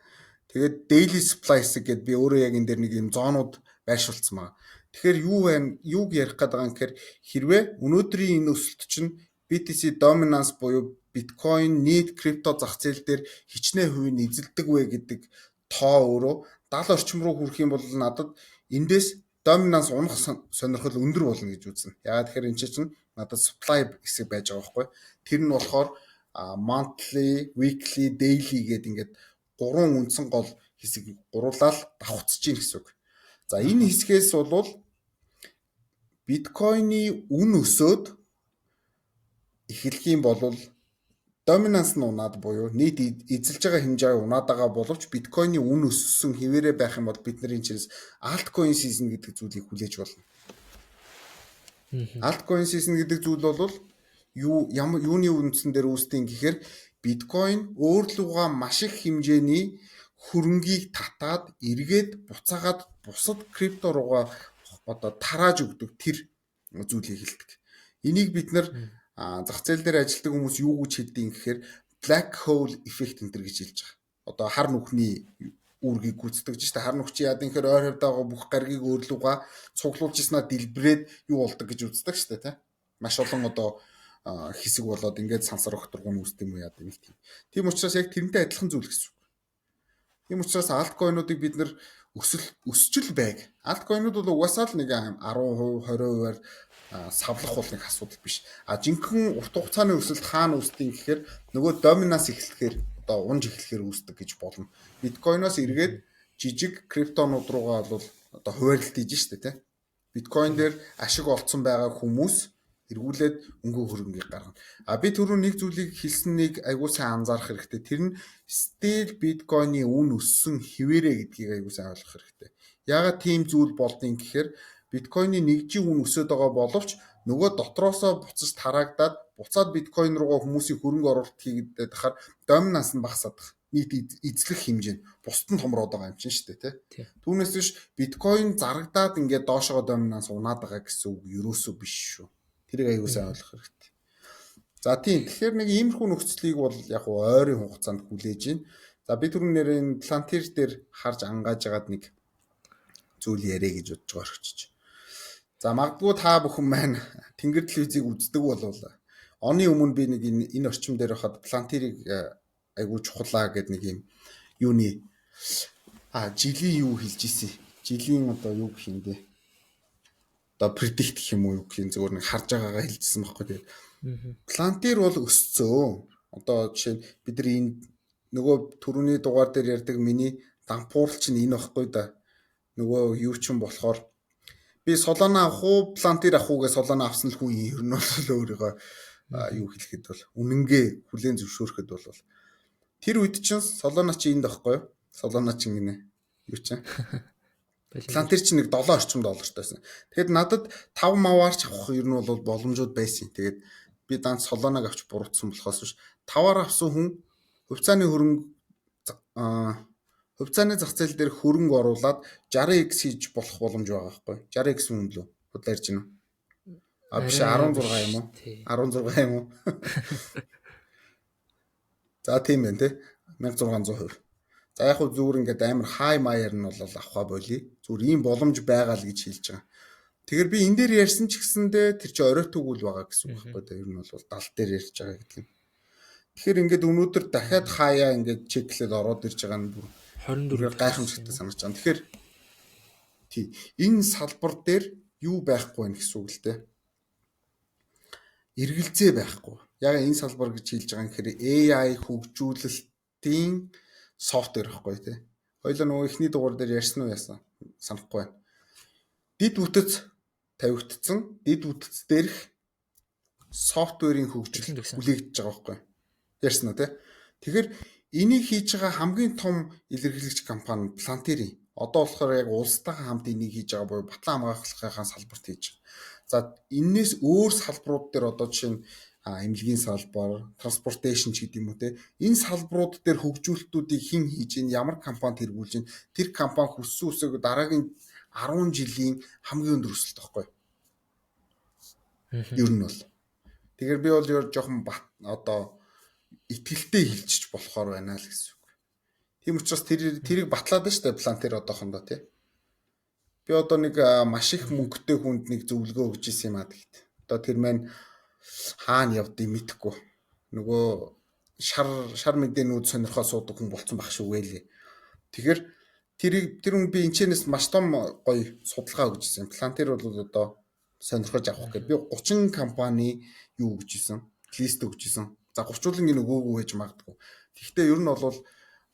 Тэгээд daily supply хэсэг гэдээ би өөрөө яг энэ дээр нэг юм zone-ууд байршуулсан байгаа. Тэгэхээр юу байна? Юуг ярих гээд байгаа юм гэхээр хэрвээ өнөөдрийн энэ өсөлт чинь BTC dominance буюу биткойн нийт крипто зах зээл дээр хичнээн хувийг эзэлдэг вэ гэдэг тоо өөрөө 70 орчим руу хүрэх юм бол надад эндээс dominance унах сонирхол өндөр болно гэж үзнэ. Яагаад тэгэхээр энэ чинь надад supply хэсэг байж байгаа байхгүй. Тэр нь болохоор monthly, weekly, daily гэдэг ингээд гурван үндсэн гол хэсэг гуруулаад давхцаж гин гэсэн үг. За, энэ хэсгээс бол биткойны үн өсөөд эхлэх юм бол dominance нь унаад буюу нийт эзэлж байгаа хэмжээ унаад байгаа боловч биткойны үн өссөн хэвээрээ байх юм бол бид нар энэ чирээс altcoin season гэдэг зүйлийг хүлээж болно. Altcoin season гэдэг зүйл бол юу ямар юуны үндсэн дээр үүсдэг гэхээр биткойн өөрлөгөө маш их хэмжээний хөрөнгийг татаад эргээд буцаагаад бусад крипто руугаа одоо тарааж өгдөг тэр зүйлийг хэлдэг. Энийг бид нар зах зээл дээр ажилладаг хүмүүс юу гэж хэлдэг гэхээр black hole effect энэ төр гэж хэлж байгаа. Одоо хар нүхний үүргийг гүйцэтгэж штэ, хар нүх чи яад гэхээр ойр хавьд байгаа бүх гаригийг өөрлөгөө цуглуулж ирснаа дэлбрээд юу болдог гэж үздэг штэ, тий. Маш олон одоо хэсэг болоод ингээд сансар огторгон үүсдэг юм уу яад юм тийм. Тийм учраас яг тэрнтэй адилхан зүйл гэсэн үг. Тийм учраас altcoin-уудыг бид нар өсөл өсчл байг. Altcoin-ууд бол угаасаа л нэг 10%, 20%-аар савлах бол нэг асуудал биш. А жинхэнэ урт хугацааны өсөлт хаана үүсдэг гэхээр нөгөө dominance эхлэхээр, одоо унж эхлэхээр үүсдэг гэж болно. Биткойноос эргээд жижиг криптонууд руугаа бол одоо хуваарлалт хийж штэ, тий. Биткойн дээр ашиг олцсон байгаа хүмүүс эргүүлээд өнгө хөрөнгийг гаргана. А би түрүү нэг зүйлийг хэлсэн нэг айгуу сайн анзаарах хэрэгтэй. Тэр нь still биткойны үн өссөн хിവэрэ гэдгийг айгуу сайн ойлгох хэрэгтэй. Яагаад тийм зүйл болдгийг гэхээр биткойны нэгжийн үн өсөд байгаа боловч нөгөө дотроосоо буцаж тараагдаад буцаад биткойн руугаа хүмүүсийн хөрөнгө оруулалт хийгээд байхаар dominance нь багасаад байгаа. Нийт эзлэх хэмжээ нь бусд нь томроод байгаа юм чинь шүү дээ, тий. Түүнээс биш биткойн зарагдаад ингээд доошогоо dominance унаад байгаа гэсэн үг ерөөсөө биш шүү. Тэрийг аягүй сайн ойлгох хэрэгтэй. За, тийм. Тэгэхээр нэг иймэрхүү нөхцөлийг бол яг ойрын хугацаанд хүлээж байна. За, би түрүүн нэр энэ Palantir дээр харж ангааж байгаад нэг зүйл яриа гэж бодож байгаа орчиж. За, магадгүй та бүхэн маань Тэнгэр телевизийг үздэг болвол Оны өмнө би нэг энэ орчим дээр байхад Palantir-ыг айгүй чухлаа гэдэг нэг юм юуны жилийн юу хэлж исэн. Жилийн одоо юу гэх юм бэ? Одоо predict гэх юм уу, юу гэх юм, зүгээр нэг харж байгаагаа хэлжсэн байхгүй. Тэгээд Palantir бол өсцөө. Одоо жишээ нь бид нар энэ нөгөө түрүүний дугаар дээр ярьдаг миний дампуурал чинь энэ байхгүй да. Нөгөө юу ч юм болохоор би Solana авах уу, Palantir авах уу гэж Solana авсан л хүн, ер нь бол өөрийгөө юу хэлэхэд бол үнэнгээ хүлээн зөвшөөрөхөд бол тэр үед чинь Solana чи энд байхгүй юу? Solana чинь гинэ. Юу чинь? Palantir чинь нэг 7 орчим доллартай байсан. Тэгэхэд надад 5 маваарч авах ер нь бол боломжууд байсан. Тэгээд би данц Solana-г авч буруутсан болохоос биш. 5-аар авсан хүн хувьцааны хөрөнгө, хувьцааны зах зээл дээр хөрөнгө оруулаад 60x хийж болох боломж байгаа байхгүй. 60x юм лөө? Худлаа ярьж байна уу? А биш, 16 юм уу? 16 юм уу? За, тийм байна те. 1600%. За, яг хөө зүгээр ингээд амар хай маяар нь бол авахаа болий. Зүгээр ийм боломж байгаа л гэж хэлж байгаа. Тэгэхээр би энэ дээр ярьсан ч гэсэндээ тэр чи оройтоогүй л байгаа гэсэн үг байхгүй да. Ер нь бол 70 дээр ярьж байгаа гэдэг юм. Тэгэхээр ингээд өнөөдөр дахиад хаяа ингээд check лээд ороод ирж байгаа нь бүр 24 гайхамшигтай санагдаж байна. Тэгэхээр тий, энэ салбар дээр юу байхгүй байх гэсэн үг л дээ. Эргэлзээ байхгүй. Яг энэ салбар гэж хэлж байгаа юм гэхээр AI хөгжүүлэлтийн software байхгүй тий. Хоёлаа нөгөө эхний дугаар дээр ярьсан уу, яасан санахгүй байна. Дэд бүтэц тавигдсан, дэд бүтэц дээрх software ийн хөгжил хүлээгдэж байгаа байхгүй. Ярьсан уу те. Тэгэхээр энийг хийж байгаа хамгийн том илэрхийлэгч компани Palantir-ийн. Одоо болохоор яг улстайгаа хамт энийг хийж байгаа буюу батлан хамгаалахынхаа салбарт хийж байгаа. За, энээс өөр салбарууд дээр одоо жишээ нь эмнэлгийн салбар, transportation ч гэдэг юм уу те. Энэ салбарууд дээр хөгжүүлэлтүүдийг хэн хийж гин, ямар компанид тэргүүлж гин, тэр компани хүссэн үсээг дараагийн 10 жилийн хамгийн өндөр өсөлт байхгүй. Ер нь бол. Тэгэхээр би бол ер жоохон одоо итгэлтэй хэлчих болохоор байна л гэсэн үг. Тийм учраас тэрийг батлаад байна шүү дээ Palantir одоохондоо тий. Би одоо нэг маш их мөнгөтэй хүнд нэг зөвлөгөө өгч исэн юм аа тэгэхэд. Одоо тэр маань хаана явдгийг мэдэхгүй. Нөгөө шар шар мэдээнүүд сонирхоо суудаг хүн болцсон байх шүү гэлээ. Тэгэхээр тэрийг тэр хүн би энэчнээс маш том гоё судалгаа өгч исэн. Palantir бол одоо сонирхож авах гэдэг. Би 30 компани юу өгч исэн. List өгч исэн. За, 30-уулангийн өгөөгүй байж магадгүй. Тэгэхдээ ер нь бол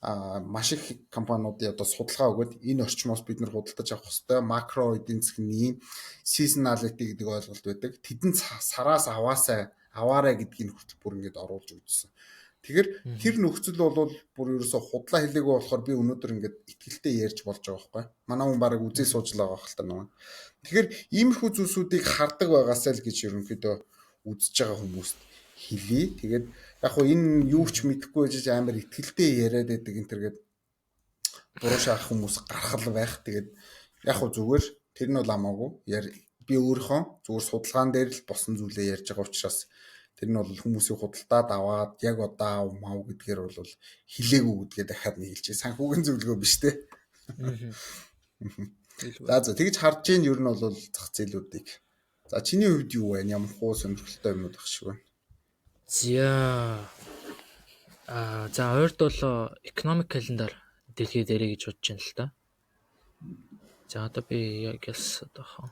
маш их компаниудын одоо судалгаа өгөөд энэ орчмоос бид нар худалдаж авах хэрэгтэй. Макро эдийн засгийн seasonality гэдэг ойлголт байдаг. Тэдэн сараас аваасаа аваарай гэдгийг хүртэл бүр ингээд оруулж өгсөн. Тэгэхээр тэр нөхцөл бол бүр ерөөсө худлаа хэлээгүй болохоор би өнөөдөр ингээд итгэлтэй ярьж болж байгаа байхгүй. Манай хүн бараг үзээ сууж л байгаа хэл та нөгөө. Тэгэхээр иймэрхүү зүйлсүүдийг хардаг байгаасай л гэж ерөнхийдөө үзэж байгаа хүмүүст хэлье. Тэгээд яг хуу энэ юу ч мэдэхгүй байж амар итгэлтэй яриад байдаг энэ төргээд буруу шаах хүмүүс гарах л байх. Тэгээд яг хуу зүгээр тэр нь бол хамаагүй. Би өөрийнхөө зүгээр судалгаан дээр л босон зүйлээ ярьж байгаа учраас тэр нь бол хүмүүсийг худалдаад аваад яг одоо ав мав гэдгээр бол хилээгүй гэдгээ дахиад нэг хэлчихье. Санхүүгийн зөвлөгөө биш те. За, тэгж харж гин ер нь бол зах зээлүүдийг. За, чиний хувьд юу вэ? Ямар хуу сонирхолтой юмнууд ах шиг байна? За. За, ойрд бол economic calendar дэлхийд ярэ гэж бодож байна л та. За, одоо би яг яс одоохон.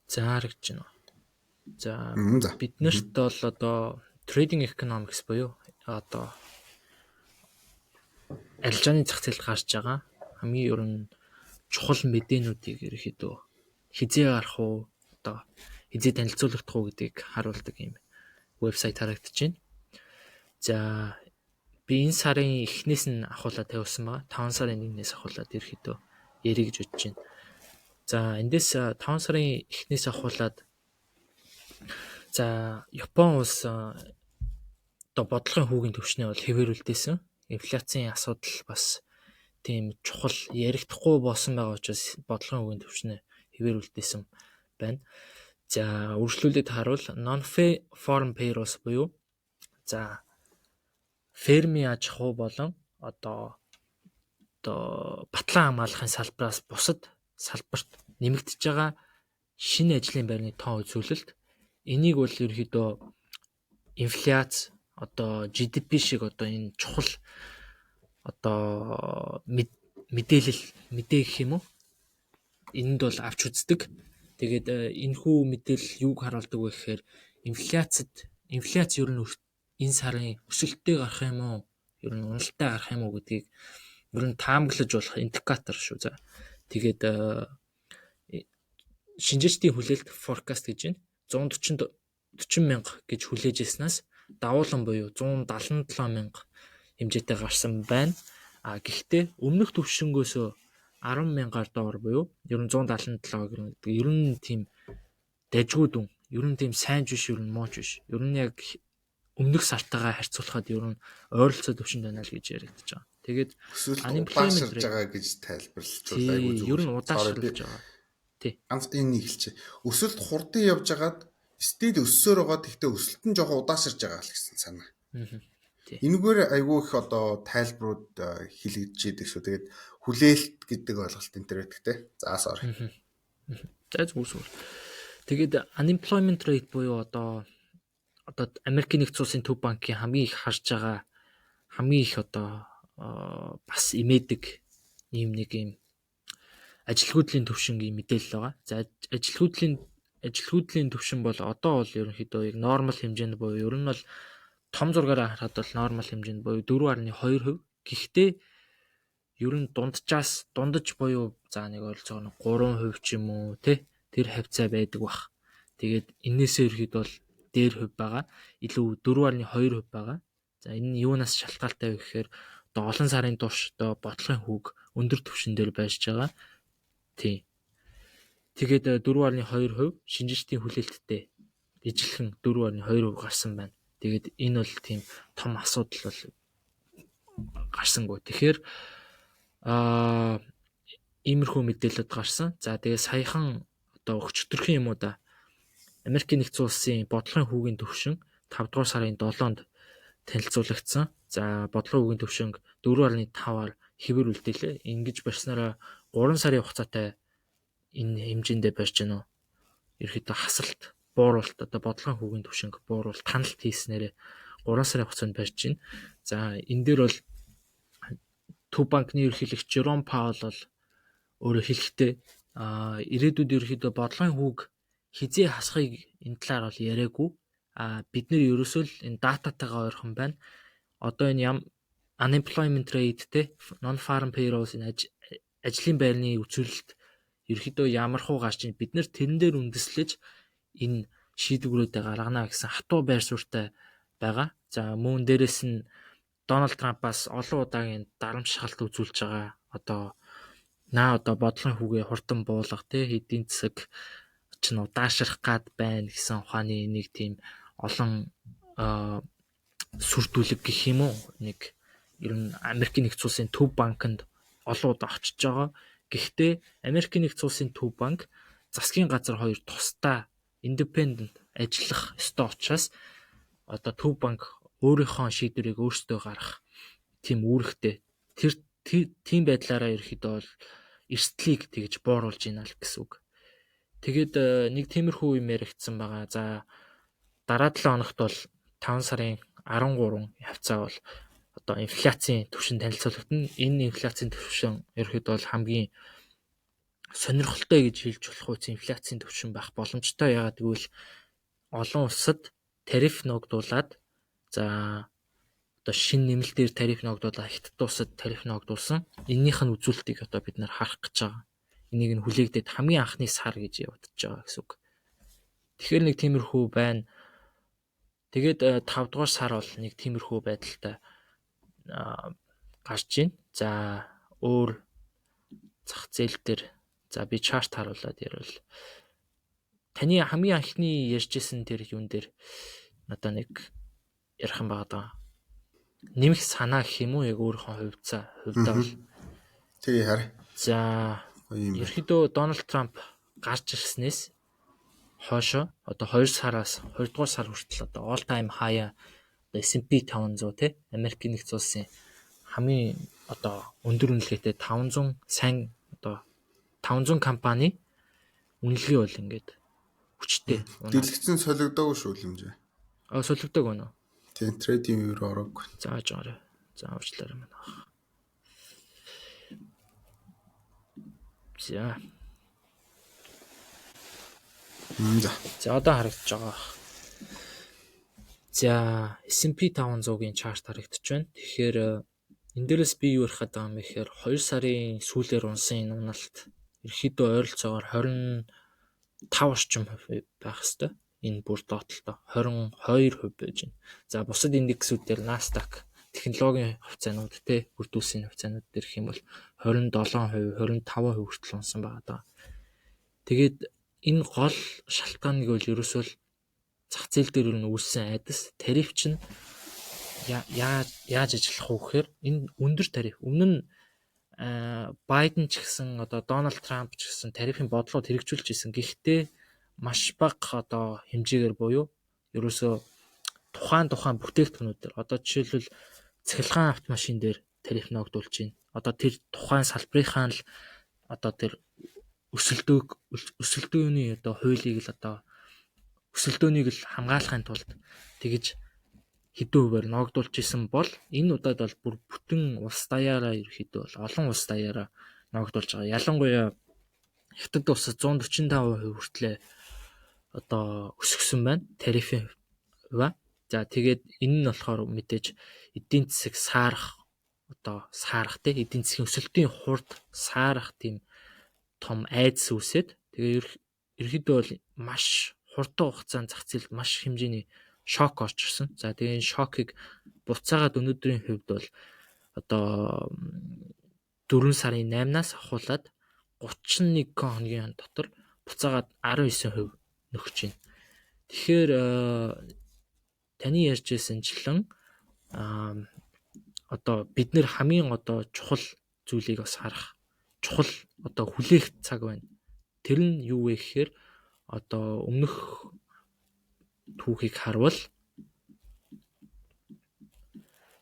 За, харагдаж байна. За, биднэрт бол одоо trading economics буюу одоо арилжааны зах зээлд гарч байгаа хамгийн ер нь чухал мэдээнүүдийг ерөөхдөө хэзээ гарах уу, одоо хэзээ танилцуулагдах уу гэдгийг харуулдаг юм вебсайт харагдаж байна. За, би энэ сарын эхнээс нь ахуулаад тавьсан байгаа. 5 сарын 1-ээс ахуулаад ерөөхдөө ярих гэж бодож байна. За, эндээс 5 сарын эхнээс ахуулаад, за, Япон улс одоо бодлогын хүүгийн түвшнээ бол хэвээр үлдээсэн. Инфляцийн асуудал бас тийм чухал ярихдахгүй болсон байгаа учраас бодлогын хүүгийн түвшнээ хэвээр үлдээсэн байна. За, үргэлжлүүлээд харуул non farm payrolls буюу за фермийн аж ахуй болон одоо батлан хамгаалахын салбараас бусад салбарт нэмэгдэж байгаа шинэ ажлын байрны тоо үзүүлэлт Энийг бол ерөнхийдөө инфляц, одоо GDP шиг одоо энэ чухал одоо мэдээлэл, мэдээ гэх юм уу? Энэнд бол авч үздэг. Тэгээд энэхүү мэдээлэл юуг харуулдаг вэ гэхээр инфляц ер нь энэ сарын өсөлттэй гарах юм уу? Ер нь уналттай гарах юм уу гэдгийг ер нь таамаглаж болох индикатор шүү. За. Тэгээд шинжээчдийн хүлээлт, forecast гэж байна. 140 40 мянга гэж хүлээж ирснээс давуулан буюу 177 мянга хэмжээтэй гарсан байна. А гэхдээ өмнөх төвшөнгөөсөө 10 мянгаар доор буюу ер нь 177 гэдэг ер нь тийм дажгүй дүн. Ер нь тийм сайн ч биш, ер нь муу ч биш. Ер нь яг өмнөх сартайгаа харьцуулахад ер нь ойролцоо төвшөнд байна л гэж яригдчихэж байгаа. Тэгээд unemployment rate байгаа гэж тайлбарлаж айгүй зүгээр. Ер нь удаашрлаж байгаа. Тий. Ганц энэ нэг хэлчихэ. Өсөлт хурдан явж байгаад still өссөөр байгаа. Гэхдээ өсөлт нь жоохон удаашарж байгаа л гэсэн санаа. Энэгээр айгүй их одоо тайлбарууд хэлэгдэж идэг шүү. Тэгээд хүлээлт гэдэг ойлголт энэ төр байдаг те. За, sorry. За, зүгээр зүгээр. Тэгээд unemployment rate буюу одоо Америкийн нэгдсэн улсын төв банкын хамгийн их харж байгаа, хамгийн их одоо бас имээдэг ийм нэг юм ажилгүйдлийн төвшингийн мэдээлэл байгаа. За, ажилгүйдлийн төвшин бол одоо бол ерөнхийдөө яг normal хэмжээнд буюу ер нь бол том зургаараа харахад бол normal хэмжээнд буюу 4.2%. Гэхдээ ер нь дунджаас, дундаж буюу за нэг ойролцоогоор 3% ч юм уу те, тэр хавьцаа байдаг бах. Тэгээд энээсээ ерөнхийдөө бол дээр хувь байгаа. Илүү 4.2% байгаа. За, энэ нь юунаас шалтгаалтай вэ гэхээр одоо олон сарын турш одоо бодлогын хүүг өндөр түвшин дээр байрж байгаа. Тийм. Тэгээд 4.2% шинжээчдийн хүлээлттэй ижилхэн 4.2% гарсан байна. Тэгээд энэ бол тийм том асуудал бол гарсангүй. Тэгэхээр иймэрхүү мэдээлэлд гарсан. За, тэгээ саяхан одоо өчигдөрхөн юм уу да. Америкийн нэгдсэн улсын бодлогын хүүгийн түвшин 5 дугаар сарын 7-нд танилцуулагдсан. За, бодлогын хүүгийн түвшинг 4.5-аар хэвээр үлдээлээ. Ингэж барьснараа 3 сарын хугацаатай энэ хэмжээндээ барьж гэнэ үү. Ерөнхийдөө хасалт, бууруулалт, одоо бодлогын хүүгийн түвшинг бууруулалт, таналт хийснээрээ 3 сарын хугацаанд барьж байна. За, энэ дээр бол Төв банкны ерөнхийлөгч Жером Паул бол өөрөө хэлэхдээ ирээдүйд ерөнхийдөө бодлогын хүүг хэзээ хасахыг энэ талаар бол яриаггүй. А бид нэр ерөөсөө л энэ дататайгаа ойрхон байна. Одоо энэ ям unemployment rate те, non farm payrolls, энэ ажлын байрны үзүүлэлт ерөнхийдөө ямар хуу гарч ийн, бид нэр тэрэн дээр үндэслэж энэ шийдвэрүүдээ гаргана гэсэн хатуу байр суурьтай байгаа. За, мөн дээрэс нь Дональд Трампаас олон удаагийн дарамт шахалт үзүүлж байгаа. Одоо наа одоо бодлогын хүүгээ хурдан буулга те, эдийн засаг чинь удаашрах гад байна гэсэн ухааны нэг тийм олон сүрдүүлэг гэх юм уу, нэг ер нь Америкийн нэгдсэн улсын төв банкнд олон удаа очиж байгаа. Гэхдээ Америкийн нэгдсэн улсын төв банк, засгийн газар хоёр тусдаа independent ажиллах ёстой учраас одоо төв банк өөрийнхөө шийдвэрийг өөрсдөө гаргах тийм үүрэгтэй. Тэр тийм байдлаараа ерөнхийдөө бол эрсдлийг тэгж бууруулж ийна л гэсэн үг. Тэгээд нэг тиймэрхүү юм яригдсан байгаа. За, дараа 7 хоногт бол 5 сарын 13 хавьцаа бол одоо инфляцийн түвшин танилцуулагдана. Энэ инфляцийн түвшин ерөнхийдөө бол хамгийн сонирхолтой гэж хэлж болох үс инфляцийн түвшин байх боломжтой. Яагаад гэвэл олон улсад тариф ногдуулаад, за, одоо шинэ нэмэлтээр тариф ногдуулаад, Хятад улсад тариф ногдуулсан. Эннийх нь үзүүлэлтийг одоо бид нар харах гэж байгаа. Энийг нь хүлээгдээд хамгийн анхны сар гэж явагдаж байгаа гэсэн үг. Тэгэхээр нэг тиймэрхүү байна. Тэгээд 5 дугаар сар бол нэг тиймэрхүү байдалтай гарч байна. За, өөр зах зээл дээр, за, би chart харуулад ярил. Таны хамгийн анхны ярьжсэн тэр юун дээр надаа нэг ярих юм байгаа даа. Нэмэх санаа гэх юм уу, яг өөрийнхөө хувьдаа бол. Тэгээ харь. За, ерөнхийдөө Дональд Трамп гарч ирснээс хойшоо одоо 2 сараас 2 дугаар сар хүртэл одоо all time high одоо S&P 500 те, Америкийн нэгдсэн улсын хамгийн одоо өндөр үнэлгээтэй 500 сайн одоо 500 компани үнэлгээ бол ингээд Хүчтэй. Дэлгэцэн солигдоогүй шүү хэмжээ. А солигдоогүй нөө. Тийм, trading view руу ороогүй. За жаарай. За уучлаарай манай. За. За. За одоо харагдаж байгаа. За S&P 500-гийн чарт харагдаж байна. Тэгэхээр энэ дээрээс би юу ярих гэдэг юм бэ гэхээр 2 сарын сүүлээр унсан энэ уналт ерөөхдөө ойролцоогоор 25 орчим хувь байх хэвээр. Энэ бүр доотлолтоо 22% байж байна. За бусад индексүүд дээр Nasdaq технологийн хувьцаанууд те бүрдүүлсэн хувьцаанууд дээр гэх юм бол 27%, 25% хүртэл унсан байгаа даа. Тэгээд энэ гол шалтгааныг бол ерөөсөө л зах зээл дээр юу үүссэн айдас тариф чинь яаж ажиллах вэ гэхээр энэ өндөр тариф. Өмнө нь Байден ч гэсэн одоо Дональд Трамп ч гэсэн тарифын бодлогод хэрэгжүүлж исэн. Гэхдээ маш бага одоо хэмжээгээр буюу ерөөсөө тухайн бүтээгдэхүүнүүд дээр одоо жишээлбэл цахилгаан автомашин дээр тариф ногдуулж байна. Одоо тэр тухайн салбарынхаа л одоо тэр өсөлтөөний одоо хуулийг л одоо өсөлтөөнийг л хамгаалахын тулд тэгж хэдэн хувиар ногдуулж исэн бол энэ удаад бол бүр бүтэн улс даяараа ерөөхдөө бол олон улс даяараа ногдуулж байгаа. Ялангуяа Хятад улсад 145% хүртлээр одоо өсгсөн байна тарифын хувиа. За тэгээд энэ нь болохоор мэдээж эдийн засаг саарах одоо саарах те эдийн засгийн өсөлтийн хурд саарах тийм том айдас үүсээд тэгээ ерөөхдөө бол маш хурдан хугацаанд зах зээлд маш хэмжээний шок орж ирсэн. За тэгээ энэ шокийг буцаагаад өнөөдрийн хувьд бол одоо 4 сарын 8-наас ахуулаад 31 хоногийн дотор буцаагаад 19% нөхөж байна. Тэгэхээр таны ярьж байсанчлан одоо бид нэр хамгийн одоо чухал зүйлийг бас харах чухал одоо хүлээх цаг байна. Тэр нь юу вэ гэхээр одоо өмнөх түүхийг харвал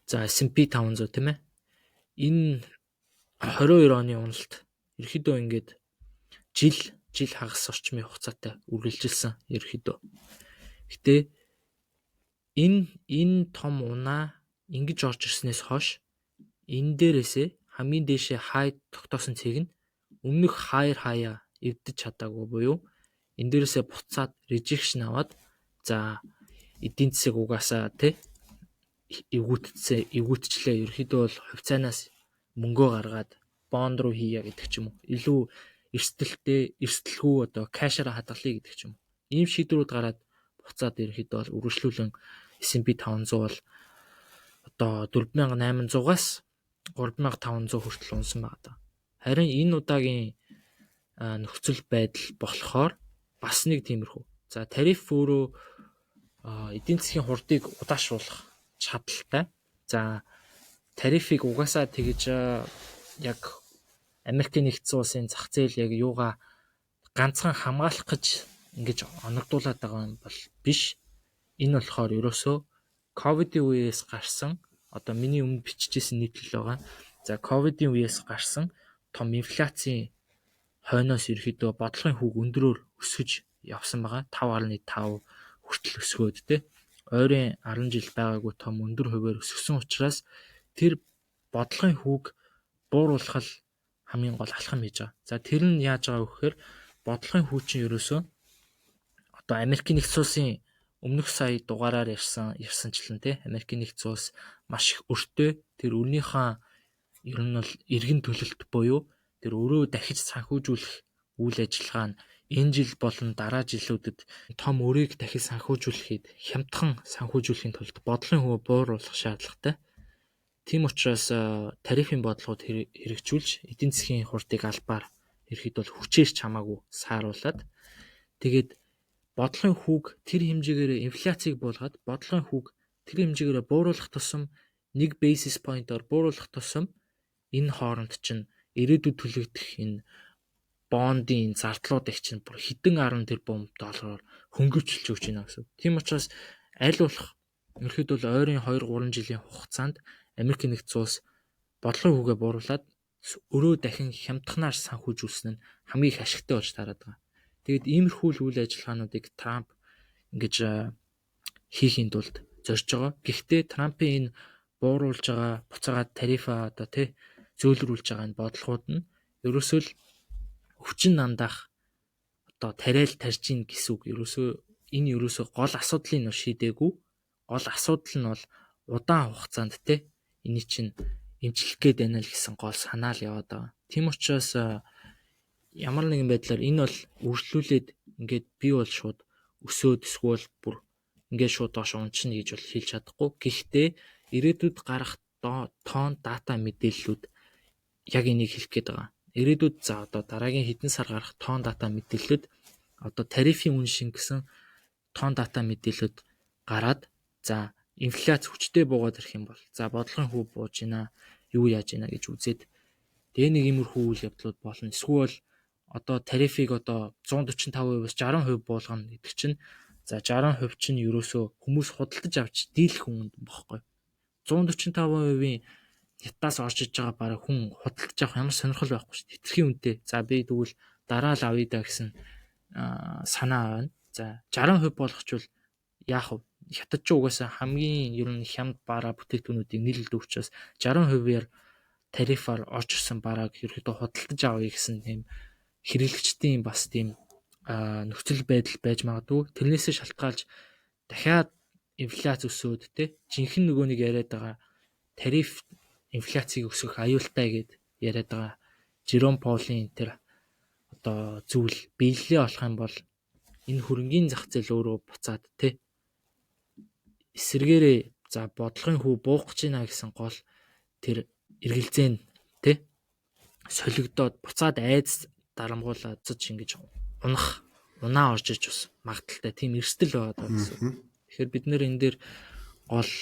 за S&P 500 тийм ээ. Энэ 22 оны уналт ерөөхдөө ингээд жил хагас орчмын хугацаатай үргэлжилсэн ерөөхдөө. Гэтэ энэ том унаа ингэж орж ирснээс хойш энэ дээрээсээ хамгийн дээшээ хай тогтоосон цэг нь өмнөх хайр хаяа эвдэж чадаагүй буюу энэ дээрээсээ буцаад rejection аваад за эдийн засаг угаасаа тий эвгүйтчлээ ерөөхдөө бол хувьцаанаас мөнгөө гаргаад бонд руу хийя гэдэг ч юм уу. Илүү эрсдэлтэй, эрсдэлгүй одоо кэшээр хадгалъя гэдэг ч юм уу. Ийм шийдвэрүүд гараад буцаад ерөөхдөө бол үргэлжлүүлэн S&P 500 бол одоо 4800-аас 3500 хүртэл унсан байгаа даа. Харин энэ удаагийн нөхцөл байдал болохоор бас нэг тиймэрхүү. За тариф өөрөө эдийн засгийн хурдыг удаашруулах чадaltaй. За тарифыг угаасаа тэгж яг Америкийн нэгдсэн улсын зах зээл яг юугаа ганцхан хамгаалах гэж ингэж оногдуулаад байгаа юм бол биш. Энэ болохоор ерөөсөө ковидын үеэс гарсан одоо миний өмнө бичижсэн нийтлэл байгаа. За ковидын үеэс гарсан том инфляцийн хойноос ерөөхдөө бодлогын хүүг өндөрөөр өсгөж явсан байгаа. 5.5 хүртэл өсгөөд те. Ойрын 10 жил байгаагүй том өндөр хувиар өсгсөн учраас тэр бодлогын хүүг бууруулах л хамгийн гол алхам хийж байгаа. За тэр нь яаж байгаа вэ гэхээр бодлогын хүү чинь ерөөсөө одоо Америкийн нэгдсэн улсын өмнөх сая дугаараар ярьсанчлан те Америкийн нэгдсэн улс маш их өртөө тэр өрнийхөө ер нь бол эргэн төлөлт буюу тэр өрөө дахиж санхүүжүүлэх үйл ажиллагаа нь энэ жил болон дараа жилүүдэд том өрийг дахиж санхүүжүүлэхэд хямдхан санхүүжүүлэхийн тулд бодлогын хүү бууруулах шаардлагатай. Тийм учраас тарифын бодлогод хэрэгжүүлж эдийн засгийн хурдыг албаар ерхэд бол хүчээр ч хамаагүй сааруулад тэгээд бодлогын хүүг тэр хэмжээгээр инфляцийг буулгаад бодлогын хүүг тэр хэмжээгээр бууруулах тусам нэг basis point-оор бууруулах тусам энэ хооронд чинь ирээдүйд төлөгдөх энэ бондын зардлуудыг чинь бүр хэдэн 10 тэрбум доллараар хөнгөвчлж өгч байна гэсэн. Тийм учраас аль болох ерхэд бол ойрын 2 3 жилийн хугацаанд Америкийн нэгдсэн улс бодлогын хүүгээ бууруулад өрөө дахин хямдханаар санхүүжүүлсэн нь хамгийн их ашигтай болж таарад байгаа. Тэгээд иймэрхүү л үйл ажиллагаануудыг Трамп ингэж хийхийн тулд зорж байгаа. Гэхдээ Трампын энэ бууруулж байгаа буцаагаад тарифаа одоо тий зөөлрүүлж байгаа энэ бодлогууд нь ерөөсөө л өвчин нандаах одоо тариал тарж ийн гэсэн үг. Ерөөсөө энэ ерөөсөө гол асуудлыг нь шийдээгүй. Гол асуудал нь бол удаан хугацаанд те эний чинь эмчлэх гээд байна л гэсэн гол санаа л яваад байгаа. Тийм учраас ямар нэгэн байдлаар энэ бол үргэлжлүүлээд ингээд би бол шууд өсөөд эсвэл бүр ингээд шууд доош унчна гэж бол хэлж чадахгүй. Гэхдээ ирээдүйд гарах тоон дата мэдээллүүд яг энийг хэлэх гээд байгаа. Ирээдүйд за одоо дараагийн хэдэн сар гарах тоон дата мэдээллүүд одоо тарифын үн шин гэсэн тоон дата мэдээлэлүүд гараад за инфляц хүчтэй буугаад ирэх юм бол за бодлогын хүү бууж гинэ, юу яаж гинэ гэж үзээд тэгээ нэг иймэрхүү үйл явдлууд болно. Эсвэл одоо тарифыг одоо 145%-аас 60% буулгана гэдэг чинь за 60% чинь ерөөсөө хүмүүс худалдаж авч дийлэх хүн бохгүй. 145%-ийн хятадаас орж иж байгаа бараг хүн худалдаж авах ямар сонирхол байхгүй шүү дээ. Хэтэрхий үнэтэй. За би тэгвэл дараа л авъя да гэсэн санаа байна. За 60% болгочвол яах вэ? Хятад ч угаасаа хамгийн ер нь хямд бараа бүтээгдэхүүнүүдийг нийлүүлдэг учраас 60%-аар тарифаар орж ирсэн барааг ерөөдөө худалдаж авъя гэсэн тийм хэрэглэгчдийн бас тийм нөхцөл байдал байж магадгүй. Тэрнээсээ шалтгаалж дахиад инфляц өсөөд те жинхэнэ нөгөө нэг яриад байгаа тариф инфляцийг өсгөх аюултай гэд яриад байгаа Жером Паулийн тэр одоо зүйл биелэлээ болох юм бол энэ хөрөнгийн зах зээл өөрөө буцаад те эсэргээрээ за бодлогын хүү буух гэж байна гэсэн гол тэр эргэлзээ нь те солигдоод буцаад айдас дарамгуулаад цоц ингэж унах унаа орж иж бас магадaltaй тийм эрсдэл байгаа даа гэсэн. Тэгэхээр бид нэр энэ дээр гол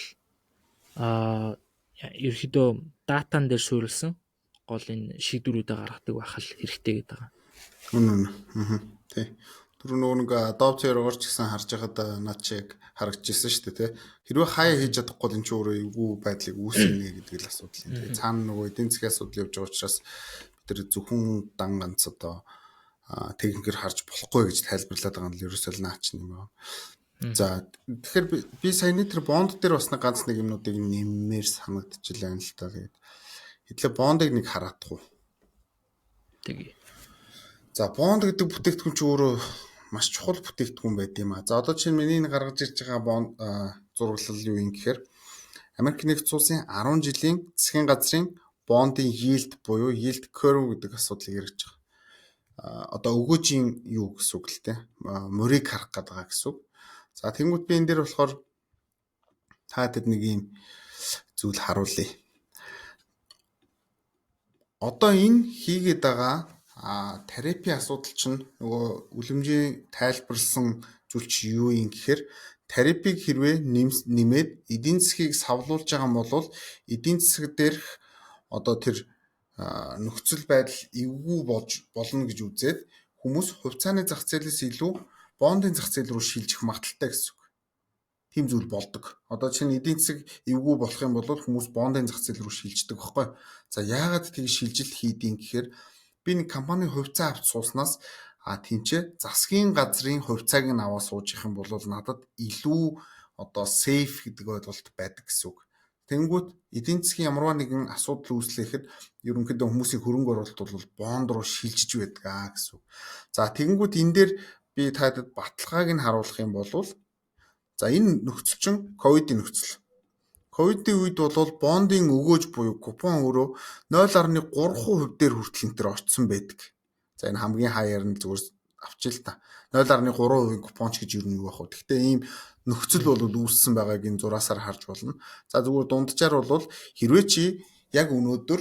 ерөөхдөө датан дээр суурилсан гол энэ шийдвэрүүдээ гаргадаг байх л хэрэгтэй гэдэг байгаа. Үнэн үнэн. Тий. Түр нөгөө нэг Adobe Air-оор ч гэсэн харж байхад над чи яг харагдчихсан шүү дээ, тий. Хэрвээ хаяа хийж чадахгүй бол энэ ч өөрөө эвгүй байдлыг үүсгэнэ гэдэг л асуудал юм. Тэгээ цаана нөгөө эдийн засгийн асуудал явж байгаа учраас бид нар зөвхөн дан ганц одоо техникээр харж болохгүй гэж тайлбарлаад байгаа нь л ерөөсөө л наач юм байна. За тэгэхээр би саяны тэр бонд дээр бас нэг ганц нэг юмнуудыг нэммээр санагдчихлаа юм л та. Тэгээд хэдлээ бондыг нэг хараадах уу. Тэгье. За бонд гэдэг бүтээгдэхүүн чи өөрөө маш чухал бүтээгдэхүүн байд юм а. За одоо чинь миний энэ гаргаж ирж байгаа бонд зураглал юу юм гэхээр Америк нэгдсэн улсын 10 жилийн засгийн газрын бондын yield буюу yield curve гэдэг асуудлыг ярьж байгаа. Одоо өгөөжийн юу гэсэн үг л те. Морийг харах гээд байгаа гэсэн үг. За тэнгуут би энэ дээр болохоор та тэд нэг юм зүйл харуулъя. Одоо энэ хийгээд байгаа тарифын асуудал чинь нөгөө үлэмжийн тайлбарлсан зүйл чи юу юм гэхээр тарифыг хэрвээ нэмээд эдийн засгийг савлуулж байгаа юм бол эдийн засаг дээрх одоо тэр нөхцөл байдал эвгүй болж болно гэж үзээд хүмүүс хувьцааны зах зээлээс илүү бондын зах зээл рүү шилжих магадлалтай гэсэн үг. Тийм зүйл болдог. Одоо чинь эдийн засаг эвгүй болох юм бол хүмүүс бондын зах зээл рүү шилждэг байхгүй. За яагаад тэгж шилжилт хийдیں гэхээр би нэг компани хувьцаа авч сууснаас тэнцээ засгийн газрын хувьцааг нь аваад сууж их юм бол надад илүү одоо safe гэдэг ойлголт байдаг гэсэн үг. Тэнгүүт эдийн засгийн ямарваа нэгэн асуудал үүслэхэд ерөнхийдөө хүмүүсийн хөрөнгө оруулалт бол бонд руу шилжиж байдаг аа гэсэн үг. За тэгэнгүүт энэ дээр би таадад баталгааг нь харуулах юм бол за энэ нөхцөл чинь ковидын нөхцөл. Ковидын үед бол бондын өгөөж буюу купон өөрөө 0.3% дээр хүртэл энэ төр очсон байдаг. За энэ хамгийн хаяар нь зүгээр авчил л та. 0.3% купон ч гэж юу нь юу байх вэ? Гэхдээ ийм нөхцөл бол үүссэн байгааг энэ зураасаар харж болно. За зүгээр дунджаар бол хэрвээ чи яг өнөөдөр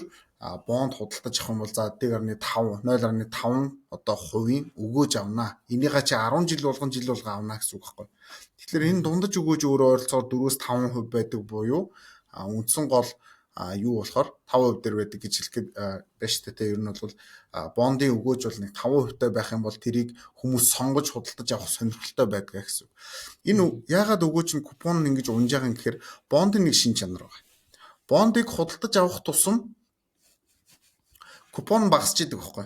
бонд худалдаж авах юм бол за 1.5 0.5 одоо хувийн өгөөж авнаа. Энийгээ чи 10 жил болгон жил болгон авна гэсэн үг байхгүй. Тэгэхээр энэ дундаж өгөөж өөрөө ойролцоогоор 4-5% байдаг буюу үндсэн гол юу болохоор 5% дээр байдаг гэж хэлэх байна шүү дээ. Ер нь бол бондын өгөөж бол нэг 5% таа байх юм бол тэрийг хүмүүс сонгож худалдаж авах сонирхолтой байдаг гэсэн үг. Энэ яагаад өгөөж нь купон нь ингэж унж байгаа юм гэхээр бондын нэг шин чанар байна. Бондыг худалдаж авах тусам купон багасч идэг байхгүй.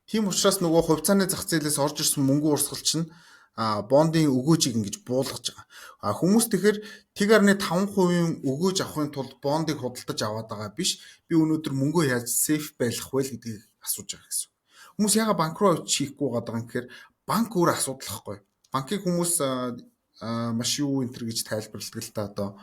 Тийм учраас нөгөө хувьцааны зах зээлээс орж ирсэн мөнгө урсгал чинь бондын өгөөжийг ингэж буулгаж байгаа. Хүмүүс тэгэхээр 1.5% өгөөж авахын тулд бондыг худалдаж аваад байгаа биш. Би өнөөдөр мөнгөө яаж safe байлгах вэ гэдгийг асууж байгаа гэсэн. Хүмүүс яагаад банк руу очиж хийхгүй байгаа юм гэхээр банк өөр асуудал байхгүй. Банкыг хүмүүс маш юу энэ төр гэж тайлбарладаг л та,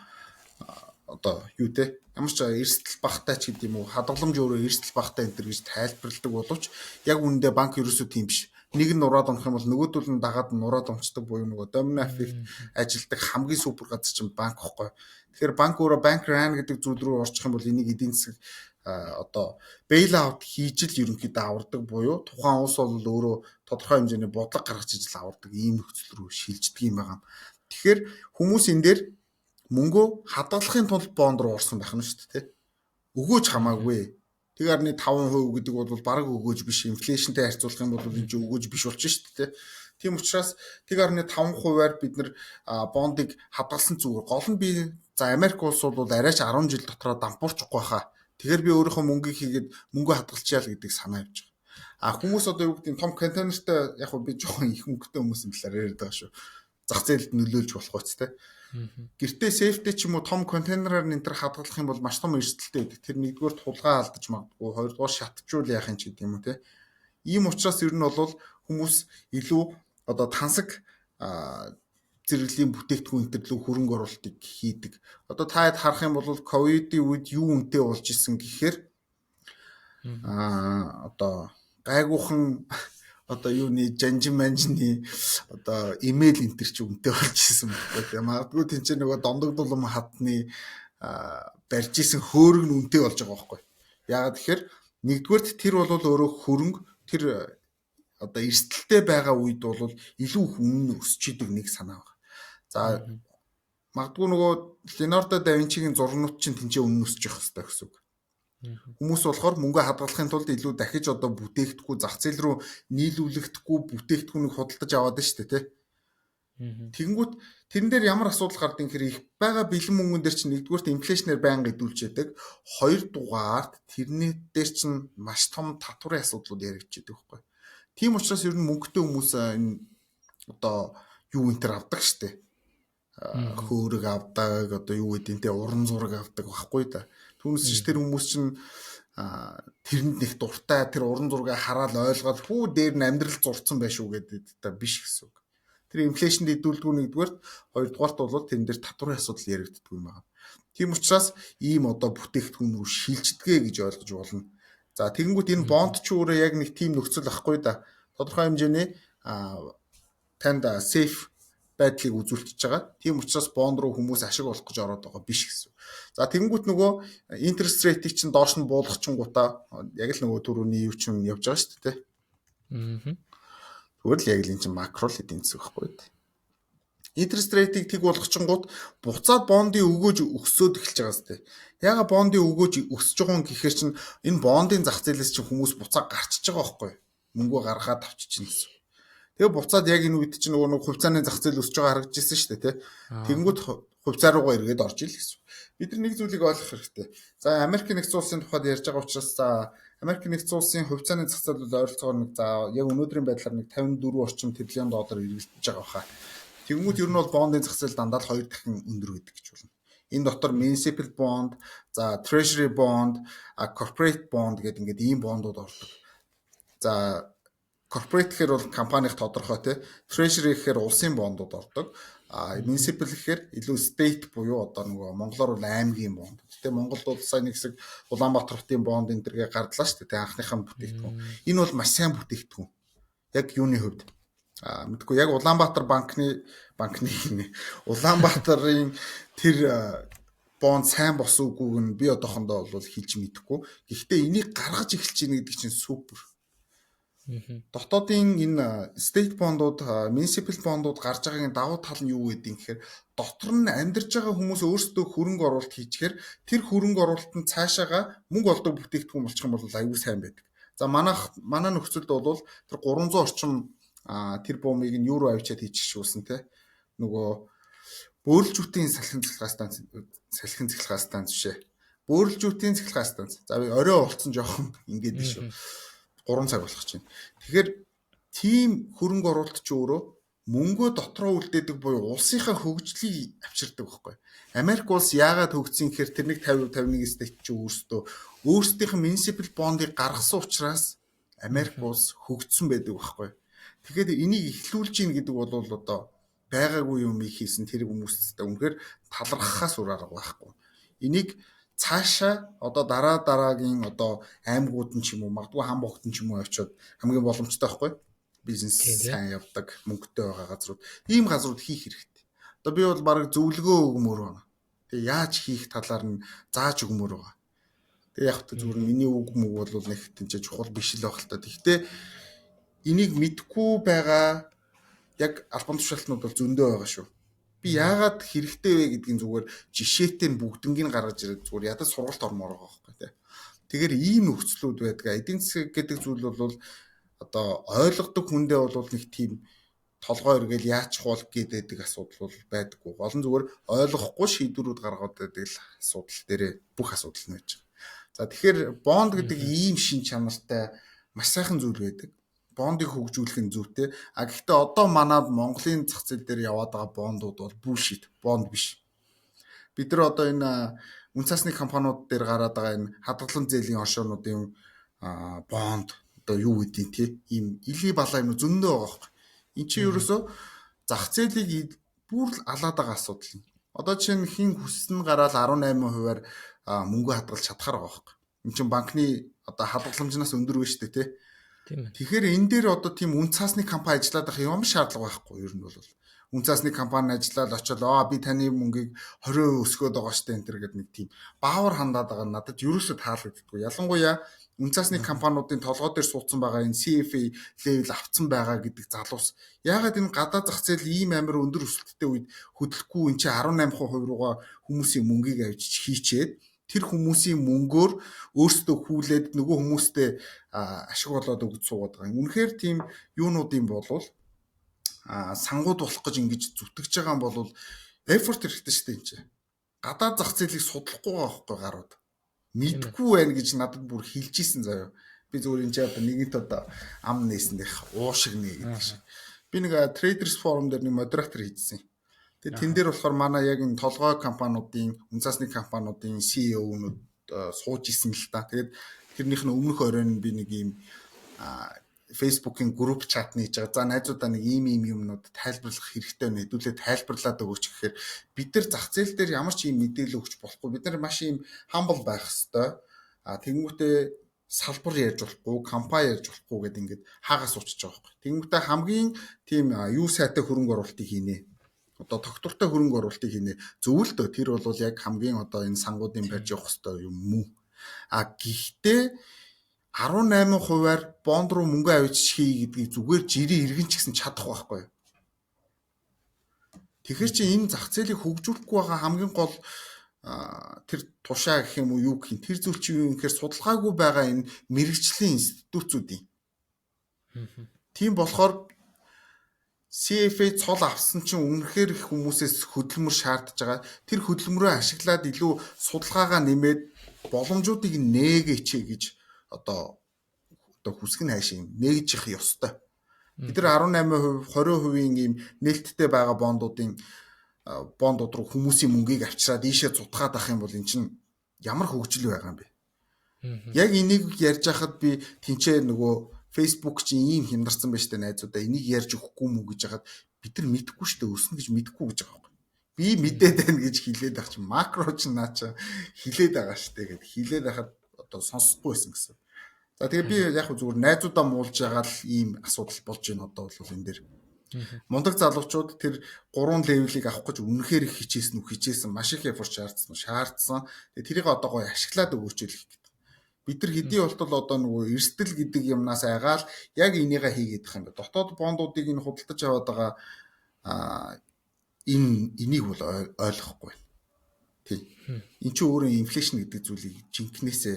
одоо юу те, ямар ч эрсдэл багтай ч гэдэг юм уу, хадгаламж өөрөө эрсдэл багтай энэ төр гэж тайлбарладаг боловч яг үнэндээ банк ерөөсөө тийм биш. Нэг нь нураад унах юм бол нөгөөдөл нь дагаад нураад унцдаг буюу нөгөө домино эффект ажилдаг хамгийн супер газар чинь банк байхгүй. Тэгэхээр банк өөрөө bank run гэдэг зүйл рүү орчих юм бол энийг эдийн засаг одоо bail out хийж л ерөнхийдөө авардаг буюу тухайн улс бол өөрөө тодорхой хэмжээний бодлого гаргаж ижил авардаг ийм нөхцөл рүү шилждэг юм байгаа. Тэгэхээр хүмүүс энэ дээр мөнгөө хадгалахын тулд бонд руу орсон байх нь шүү дээ. Өгөөж хамаагүй. 1.5% гэдэг бол бараг өгөөж биш. Inflation тэй харьцуулах юм бол энэ чинь өгөөж биш болчих шүү дээ. Тийм учраас 1.5%-аар бид нар бондыг хадгалсан зүгээр. Гол нь би за Америк улс бол арайч 10 жил дотроо дампуурчихгүй хаа. Тэгэхээр би өөрийнхөө мөнгийг хийгээд мөнгө хадгалчихъя л гэдэг санаа явж байгаа. А хүмүүс одоо юу гэдэг, том контейнертай, яг би жоохон их мөнгөтэй хүмүүсийн талаар яриад байгаа шүү. Зах зээлд нөлөөлж болох үст те. Гэртээ safe тэй ч юм уу том контейнераар энэ төр хадгалах юм бол маш том эрсдэлтэй байдаг. Тэр нэгдүгээр тулгаа алдаж магадгүй, хоёрдугаар шатчуул яах юм ч гэдэг юм уу те. Ийм учраас ер нь бол хүмүүс илүү одоо тансаг зэрэглэлийн бүтээгдэхүүн энэ төр лүү хөрөнгө оруулалтыг хийдэг. Одоо та хэд харах юм бол ковидын үед юу үнэтэй болж исэн гэхээр одоо гайгуухан одоо юуны жанжин манжны одоо имэйл энэ төр чи үнэтэй болж исэн байхгүй тийм. Магадгүй тийм ч нөгөө дондогдулам хатны барьж исэн хөөрөг нь үнэтэй болж байгаа байхгүй. Яагаад тэгэхээр нэгдүгээрт тэр бол өөрөө хөрөнгө, тэр одоо эрсдэлтэй байгаа үед бол илүү их үнэ өсч идэг нэг санаа байна. За, магадгүй нөгөө Леонардо да Винчигийн зургнууд чинь тэнцээ үнэ өсч явах хэрэгтэй гэсэн үг. Хүмүүс болохоор мөнгө хадгалахын тулд илүү дахиж одоо бүтээгдэхүүн зах зээл рүү нийлүүлэгдэхгүй бүтээгдэхүүнийг худалдаж аваад байна шүү дээ, тий. Тэгэнгүүт тэрэн дээр ямар асуудал гардаг юм гэхээр их байгаа бэлэн мөнгөн дээр чинь нэгдүгээрт inflation ээр байнга идүүлж яадаг. Хоёрдугаарт тэрний дээр чинь маш том татварын асуудлууд яригдчихэдэг байхгүй. Тийм учраас ер нь мөнгөтэй хүмүүс энэ одоо юу энэ төр авдаг штэ. Хөөрөг авдаг, одоо юу гэдэг нь те, уран зураг авдаг байхгүй да. Түүнээс ч тэр хүмүүс чинь тэрэнд нэг дуртай, тэр уран зургаа хараад ойлгоод хүү дээр нь амьдрал зурцсан байх шүү гэдэг та биш гэсэн үг. Тэр inflation д идүүлдэггүй нэгдүгээрт, хоёрдугаарт бол тэрэн дээр татварын асуудал яригддаг юм байна. Тийм учраас ийм одоо бүтээгдэхүүн рүү шилждэгэ гэж ойлгож болно. За, тэгэнгүүт энэ бонд ч өөрөө яг нэг тийм нөхцөл ахгүй да. Тодорхой хэмжээний танд safe байдлыг үзүүлчихэж байгаа. Тийм учраас бонд руу хүмүүс ашиг олох гэж ороод байгаа биш гэсэн. За, тэгэнгүүт нөгөө interest rate-ийг чинь доош нь буулгачингуудаа яг л нөгөө түрүүний юу чинь явж байгаа шүү дээ. Аа. Зүгээр л яг л энэ чинь макро л эдийн засаг байхгүй үү? Interest rate-ийг тэг болгочингууд буцаад бондын өгөөж өсөөд эхэлж байгаа сте. Яга бондын өгөөж өсөж байгаа юм гэхээр чинь энэ бондын зах зээлээс чинь хүмүүс буцаа гарчиж байгаа байхгүй юу? Мөнгөө гаргаад авчиж чинь гэсэн. Тэгээ буцаад яг энэ үед чинь нөгөө нэг хувьцааны зах зээл өсөж байгаа харагдаж ирсэн шүү дээ, тий. Тэгэнгүүт хувьцаа руугаа эргээд орж ил гэсэн. Бид нар нэг зүйлийг ойлгох хэрэгтэй. За, Америк нэгдсэн улсын тухайд ярьж байгаа учраас, за, Америк нэгдсэн улсын хувьцааны зах зээл бол ойролцоогоор нэг, за, яг өнөөдрийн байдлаар нэг 54 орчим триллион доллар эргэлдэж байгаа баха. Тэгэнгүүт ер нь бол бондын зах зээл дандаа л хоёр дахин өндөр гэдэг гэж болно. Энэ дотор municipal bond, за, treasury bond, corporate bond гэдэг ингээд ийм бондууд ордог. За, corporate гэхээр бол компанийн тодорхой тий. Treasury гэхээр улсын бондууд ордог. А municipal гэхээр илүү state буюу одоо нөгөө монголоор бол аймгийн бонд. Гэтэ Монголд бол сайн нэг хэсэг Улаанбаатар хотын бонд энэ төргээ гардлаа шүү дээ. Анхныхаа бүтээгдэхүүн. Энэ бол маш сайн бүтээгдэхүүн. Яг юуны хувьд? А мэдгүй яг Улаанбаатар банкны Улаанбаатарын тэр бонд сайн болсон үгүйг нь би одоохондоо бол хэлж мэдэхгүй. Гэхдээ энийг гаргаж эхэлж байна гэдэг чинь супер. Дотоодын энэ state бондууд, municipal бондууд гарч байгаагийн давуу тал нь юу гэдэг юм гэхээр дотор нь амьдарч байгаа хүмүүс өөрсдөө хөрөнгө оруулалт хийчихээр тэр хөрөнгө оруулалт нь цаашаага мөнгө олдог бүтээгдэхүүн болчих юм бол аюул сайн байдаг. За, манай нөхцөлд бол тэр 300 орчим тэр бумыг нь юу руу авчиад хийчих шүүсэн те. Нөгөө бөөрөлжүүтийн салхин цахилгаан станц, салхин цахилгаан станц бишээ. Бөөрөлжүүтийн цахилгаан станц. За, би орой болцсон, жоохон ингээд шүү. 3 цаг болох чинь. Тэгэхээр тийм хөрөнгө оруулалт чи өөрөө мөнгөө дотроо үлдээдэг буюу улсынхаа хөгжлийг авчирдаг байхгүй. Америк улс яагаад хөгжсөн гэхээр тэрнийг 50 51 state чи өөрсдөө өөрсдийнх нь municipal bond-ыг гаргасан учраас Америк улс хөгжсөн байдаг байхгүй. Тэгэхээр энийг эхлүүлж гин гэдэг бол одоо байгаагүй юм хийсэн тэр хүмүүстээ үнэхээр талархахаас өөр арга байхгүй. Энийг цаашаа одоо дараа дараагийн одоо аймагуд нь ч юм уу, магадгүй хам богд нь ч юм уу очиод хамгийн боломжтой байхгүй, бизнес сайн явдаг, мөнгөтэй байгаа газрууд, ийм газрууд хийх хэрэгтэй. Одоо би бол бараг зөвлөгөө өгмөр байна. Тэгээ яаж хийх талаар нь зааж өгмөр байгаа. Тэгээ яг та зүгээр миний үг мүг бол нэг тэнцээ чухал биш л байх л та. Гэхдээ энийг мэдхгүй байгаа яг албан тушаалтнууд бол зөндөө байгаа шүү. Би яагаад хэрэгтэй вэ гэдгийн зүгээр жишээтэй нь бүгднгийг гаргаж ирээд зүгээр ядаж сургалт ормоор байгаа байхгүй тий. Тэгэхээр ийм нөхцлүүд байдаг. Эдийн засаг гэдэг зүйл бол одоо ойлгодог хүндээ бол нэг тийм толгой эргээл яачих бол гэдэг асуудал бол байдаггүй. Гол нь зүгээр ойлгохгүй шийдвэрүүд гаргаад байдаг л асуудал дээрээ бүх асуудал нь байж байгаа. За, тэгэхээр бонд гэдэг ийм шин чанартай маш сайхан зүйл байдаг. Бондыг хөгжүүлэх нь зүйтэй. А гэхдээ одоо манад Монголын зах зээл дээр яваад байгаа бондууд бол bullshit, бонд биш. Бид нар одоо энэ үнэ цаасны компаниуд дээр гараад байгаа энэ хадгалан зээлийн оршоонуудын бонд одоо юу гэдгийг те, ийм илий балаа юм зөндөө байгаа байхгүй. Энд чинь ерөөсөө зах зээлийг бүр л алаад байгаа асуудал юм. Одоо жишээ нь хин хүссэн гараал 18%-аар мөнгө хадгалж чадхаар байгаа байхгүй. Энд чинь банкны одоо хадгаламжнаас өндөр байна шүү дээ, те. Тийм ээ. Тэгэхээр энэ дээр одоо тийм үн цаасны компани ажиллаад байх юм шаардлага байхгүй ер нь бол. Үн цаасны компани ажиллаад очоод аа, би таны мөнгийг 20% өсгөөд байгаа штэ энэ төр гэдэг нэг тийм баавар хандаад байгаа нь надад ерөөсөө таалагддаггүй. Ялангуяа үн цаасны компаниудын толгой дээр суудсан байгаа энэ CFA level авцсан байгаа гэдэг залуус яагаад энэ гадаад зах зээл ийм амар өндөр өсөлттэй үед хөдлөхгүй, энэ чинь 18% руугаа хүмүүсийн мөнгийг авчиж хийчээд тэр хүмүүсийн мөнгөөр өөрсдөө хүлээд нөгөө хүмүүстэй ашиг болоод өгч суугаад байгаа юм. Үнэхээр тийм юунууд юм болвол сангууд болох гэж ингэж зүтгэж байгаа юм бол effort хэрэгтэй шүү дээ энэ чинь. Гадаад зах зээлийг судлахгүй байгаа байхгүй гарууд. Мэдгүй байна гэж надад бүр хэлж исэн заяа. Би зүгээр энэ чинь одоо нэгэнт одоо ам нээсэн дэх уушиг нэ гэдэг шиг. Би нэг Traders Forum дээр нэг модератор хийжсэн. Тэгээ тэн дээр болохоор манай яг энэ толгой компаниудын, үнэ цаасны компаниудын CEO-нууд сууж исэн л та. Тэгээд тэрнийх нь өмнөх оройн би нэг ийм Facebook-ийн group chat нээж байгаа. За, найзуудаа нэг ийм ийм юмнууд тайлбарлах хэрэгтэй байна. Хэдүүлээ тайлбарлаад өгөөч гэхээр бид нар зах зээл дээр ямар ч ийм мэдээлэл өгч болохгүй. Бид нар маш ийм humble байх хэвээр. А тэгэнгүүтээ салбар ярьж болохгүй, компани ярьж болохгүй гэдэг ингээд хаагаас уучиж байгаа байхгүй. Тэгэнгүүтээ хамгийн тийм юу сайтай хөрөнгө оруулалтыг хийнэ, одоо тогтвортой хөрөнгө оруулалтыг хийнэ. Зөв л дөө, тэр бол яг хамгийн одоо энэ сангуудын барьж явах хэвээр юм мүү. А гэхдээ 18%-аар бонд руу мөнгө авчиж хий гэдгийг зүгээр жирийн иргэн ч гэсэн чадах байхгүй. Тэгэхээр чи энэ зах зээлийг хөгжүүлэхгүй байгаа хамгийн гол тэр тушаа гэх юм уу, юу гэх юм, тэр зүйл чи юу юм гэхээр судалгаагүй байгаа энэ мэрэгжлийн институцүүдийн. Тийм болохоор CFA цол авсан чинь үнэхээр их хүмүүсээс хөдөлмөр шаардж байгаа. Тэр хөдөлмөрөө ашиглаад илүү судалгаагаа нэмээд боломжуудыг нээгээч гэж одоо хүсэх нь хайшин нээгжих ёстой. Бид нар 18%, 20%-ийн ийм нээлттэй байгаа бондуудын бондууд руу хүмүүсийн мөнгийг авчираад ийшээ зутгаад ах юм бол эн чинь ямар хөгжил байгаа юм бэ? Яг энийг ярьж хахад би тэнцээ нөгөө Facebook чинь ийм хямдарсан байж таа, найзуудаа энийг ярьж өгөхгүй мүү гэж хахад бид нар мэдэхгүй шүү дээ, өснө гэж мэдэхгүй гэж байгаа байхгүй. Би мэдээд байна гэж хэлээд байх чинь макро чинь наа чи хилээд байгаа шүү дээ гэд хилээд байхад одоо сонсохгүй байсан гэсэн. За, тэгээ би яг зүгээр найзуудаа муулж байгаа л ийм асуудал болж байна одоо бол энэ дээр. Мундаг залуучууд тэр гурван level ийг авах гэж үнэхээр их хичээсэн үү, хичээсэн, маш их effort шаардсан шаардсан. Тэгээ тэрийг одоо гоё ашиглаад өгөөч л гэх гэдэг. Бид нар хэдий болтол одоо нөгөө эрсдэл гэдэг юмнаас айгаал яг энийгээ хийгээд их юм байна. Дотоод бондуудыг энэ худалдаж аваад байгаа энэ энийг бол ойлгохгүй байна. Тий. Эн чинь өөрөө inflation гэдэг зүйлийг жинкнээсээ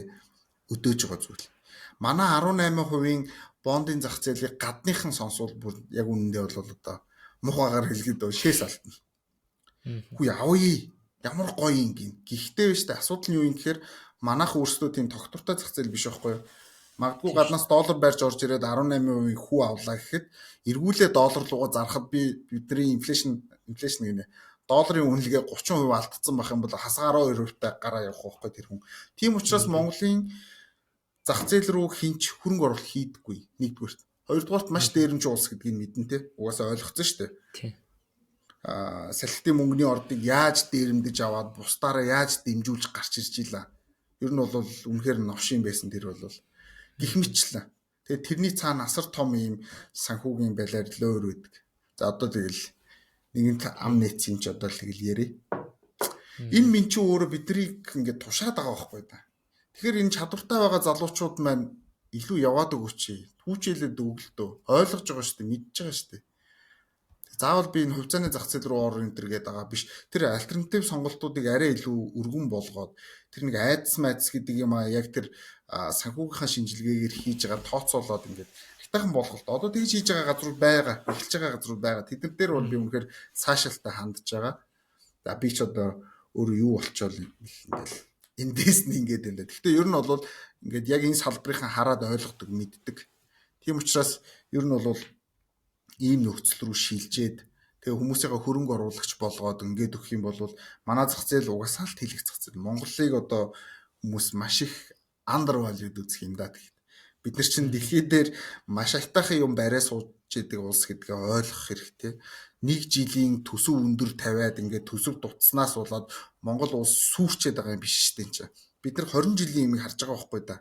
өдөөж байгаа зүйл. Манай 18%-ийн бондын зах зээлийг гадныхан сонсвол бүр яг үнэндээ бол одоо мухагаар хэлгээд шээс алтна. Үгүй, авъя. Ямар гоё юм гин. Гэхдээ биш үү, асуудал нь юу юм гэхээр манайх өөрсдөө тийм тогтвортой зах зээл биш байхгүй юу? Магадгүй гаднаас доллар барьж орж ирээд 18% хүү авлаа гэхэд эргүүлээ доллар руугаа зархад бидний inflation гинэ. Долларын үнэлгээ 30% алдсан байх юм бол хасгаа 12% та гараа явах байхгүй тэр хүн. Тийм учраас Монголын зах зээл рүү хинч хөрөнгө оруулалт хийдэггүй нэгдүгээрт. Хоёрдугаарт маш дээрэмч улс гэдгийг мэднэ те. Угаасаа ойлгоцсон шүү дээ. Тийм. Салхитын мөнгөний ордыг яаж дээрэмдэж аваад бусдаараа яаж дэмжүүлж гарч ирж илаа. Ер нь бол үнэхээр новшин байсан тэр бол гих мэтчлээ. Тэгээд тэрний цаана асар том ийм санхүүгийн балиар лөөр байдаг. За одоо тэгэл нэгэнт ам нээсэн ч одоо л тэгэл ярив. Энэ минь чи өөрөө биднийг ингээд тушаад байгаа байхгүй да. Тэгэхээр энэ чадвартай байгаа залуучууд маань илүү яваад өгөөч. Түүчээлээд өглөлтөө ойлгож байгаа шүү дээ, мэдж байгаа шүү дээ. Заавал би энэ хувьцааны зах зээл рүү орно энэ төр гэдэг байгаа биш. Тэр альтернатив сонголтуудыг арай илүү өргөн болгоод тэр нэг айдас майдас гэдэг юм а яг тэр санхүүгийнхаа шинжилгээгээр хийж байгаа тооцоолоод ингээд хятайхан болголт. Одоо тэгж хийж байгаа газрууд байгаа, эхэлж байгаа газрууд байгаа. Тэд нар дээр бол би үнэхээр цаашаалтай хандж байгаа. За би ч одоо өөрөө юу болчоол ингээл эндээс нь ингээд юм да. Гэхдээ ер нь бол ингээд яг энэ салбарынхаа хараад ойлгодог, мэддэг. Тийм учраас ер нь бол ийм нөхцөл рүү шилжээд тэгээ хүмүүсийнхээ хөрөнгө оруулагч болгоод ингээд өгөх юм бол манай зах зээл угаасаа л тэлэх зах зээл. Монголыг одоо хүмүүс маш их undervalued үзэх юм да. Тэгэхэд бид нар чинь дэлхий дээр маш аятайхан юм бариа сууж идэг улс гэдгээ ойлгох хэрэгтэй. Нэг жилийн төсөв өндөр тавиад ингээд төсөв дутснаас болоод Монгол улс сүрчээд байгаа юм биш шүү дээ чинь. Бид нар 20 жилийн юмыг харж байгаа байхгүй да.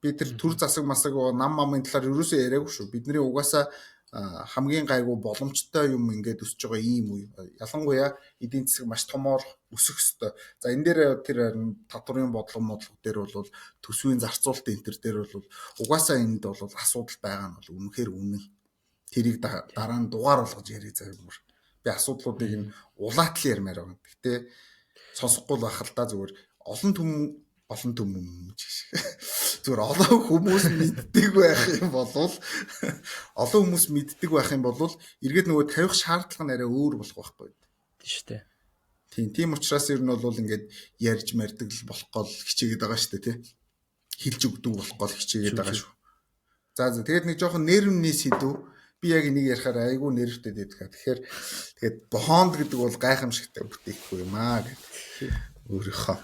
Би тэр төр засаг масаг нам мамын талаар ерөөсөө яриаггүй шүү. Бидний угаасаа хамгийн гайгүй боломжтой юм ингээд өсөж байгаа ийм үе. Ялангуяа эдийн засаг маш томоор өсөх ёстой. За энэ дээр тэр татварын бодлого модлого дээр бол төсвийн зарцуулалт энэ төр дээр бол угаасаа энд бол асуудал байгаа нь бол үнэхээр үнэн. Тэрийг дараа нь дугаар болгож ярив заяа бүр. Би асуудлуудыг нь улаатал ярмаар байгаа. Гэтэ сонсохгүй л байх л да, зүгээр олон түмэн олон түмэн гэж. Зүгээр олон хүмүүс мэддэг байх юм болвол олон хүмүүс мэддэг байх юм бол эргээд нөгөө тавих шаардлага нь арай өөр болох байхгүй. Тийм шүү дээ. Тийм учраас ер нь бол ингээд ярьж мардаг л болох гол хичээгээд байгаа шүү дээ, тий. Хилж өгдөг болох гол хичээгээд байгаа шүү. За тэгээд нэг жоохон нэрвний сэдв. Би яг энийг ярихаар айгүй нервтэй байдаг. Тэгэхээр тэгээд бонд гэдэг бол гайхамшигтай бүтээгдэхүүн юм аа гэдэг. Өөрийнхөө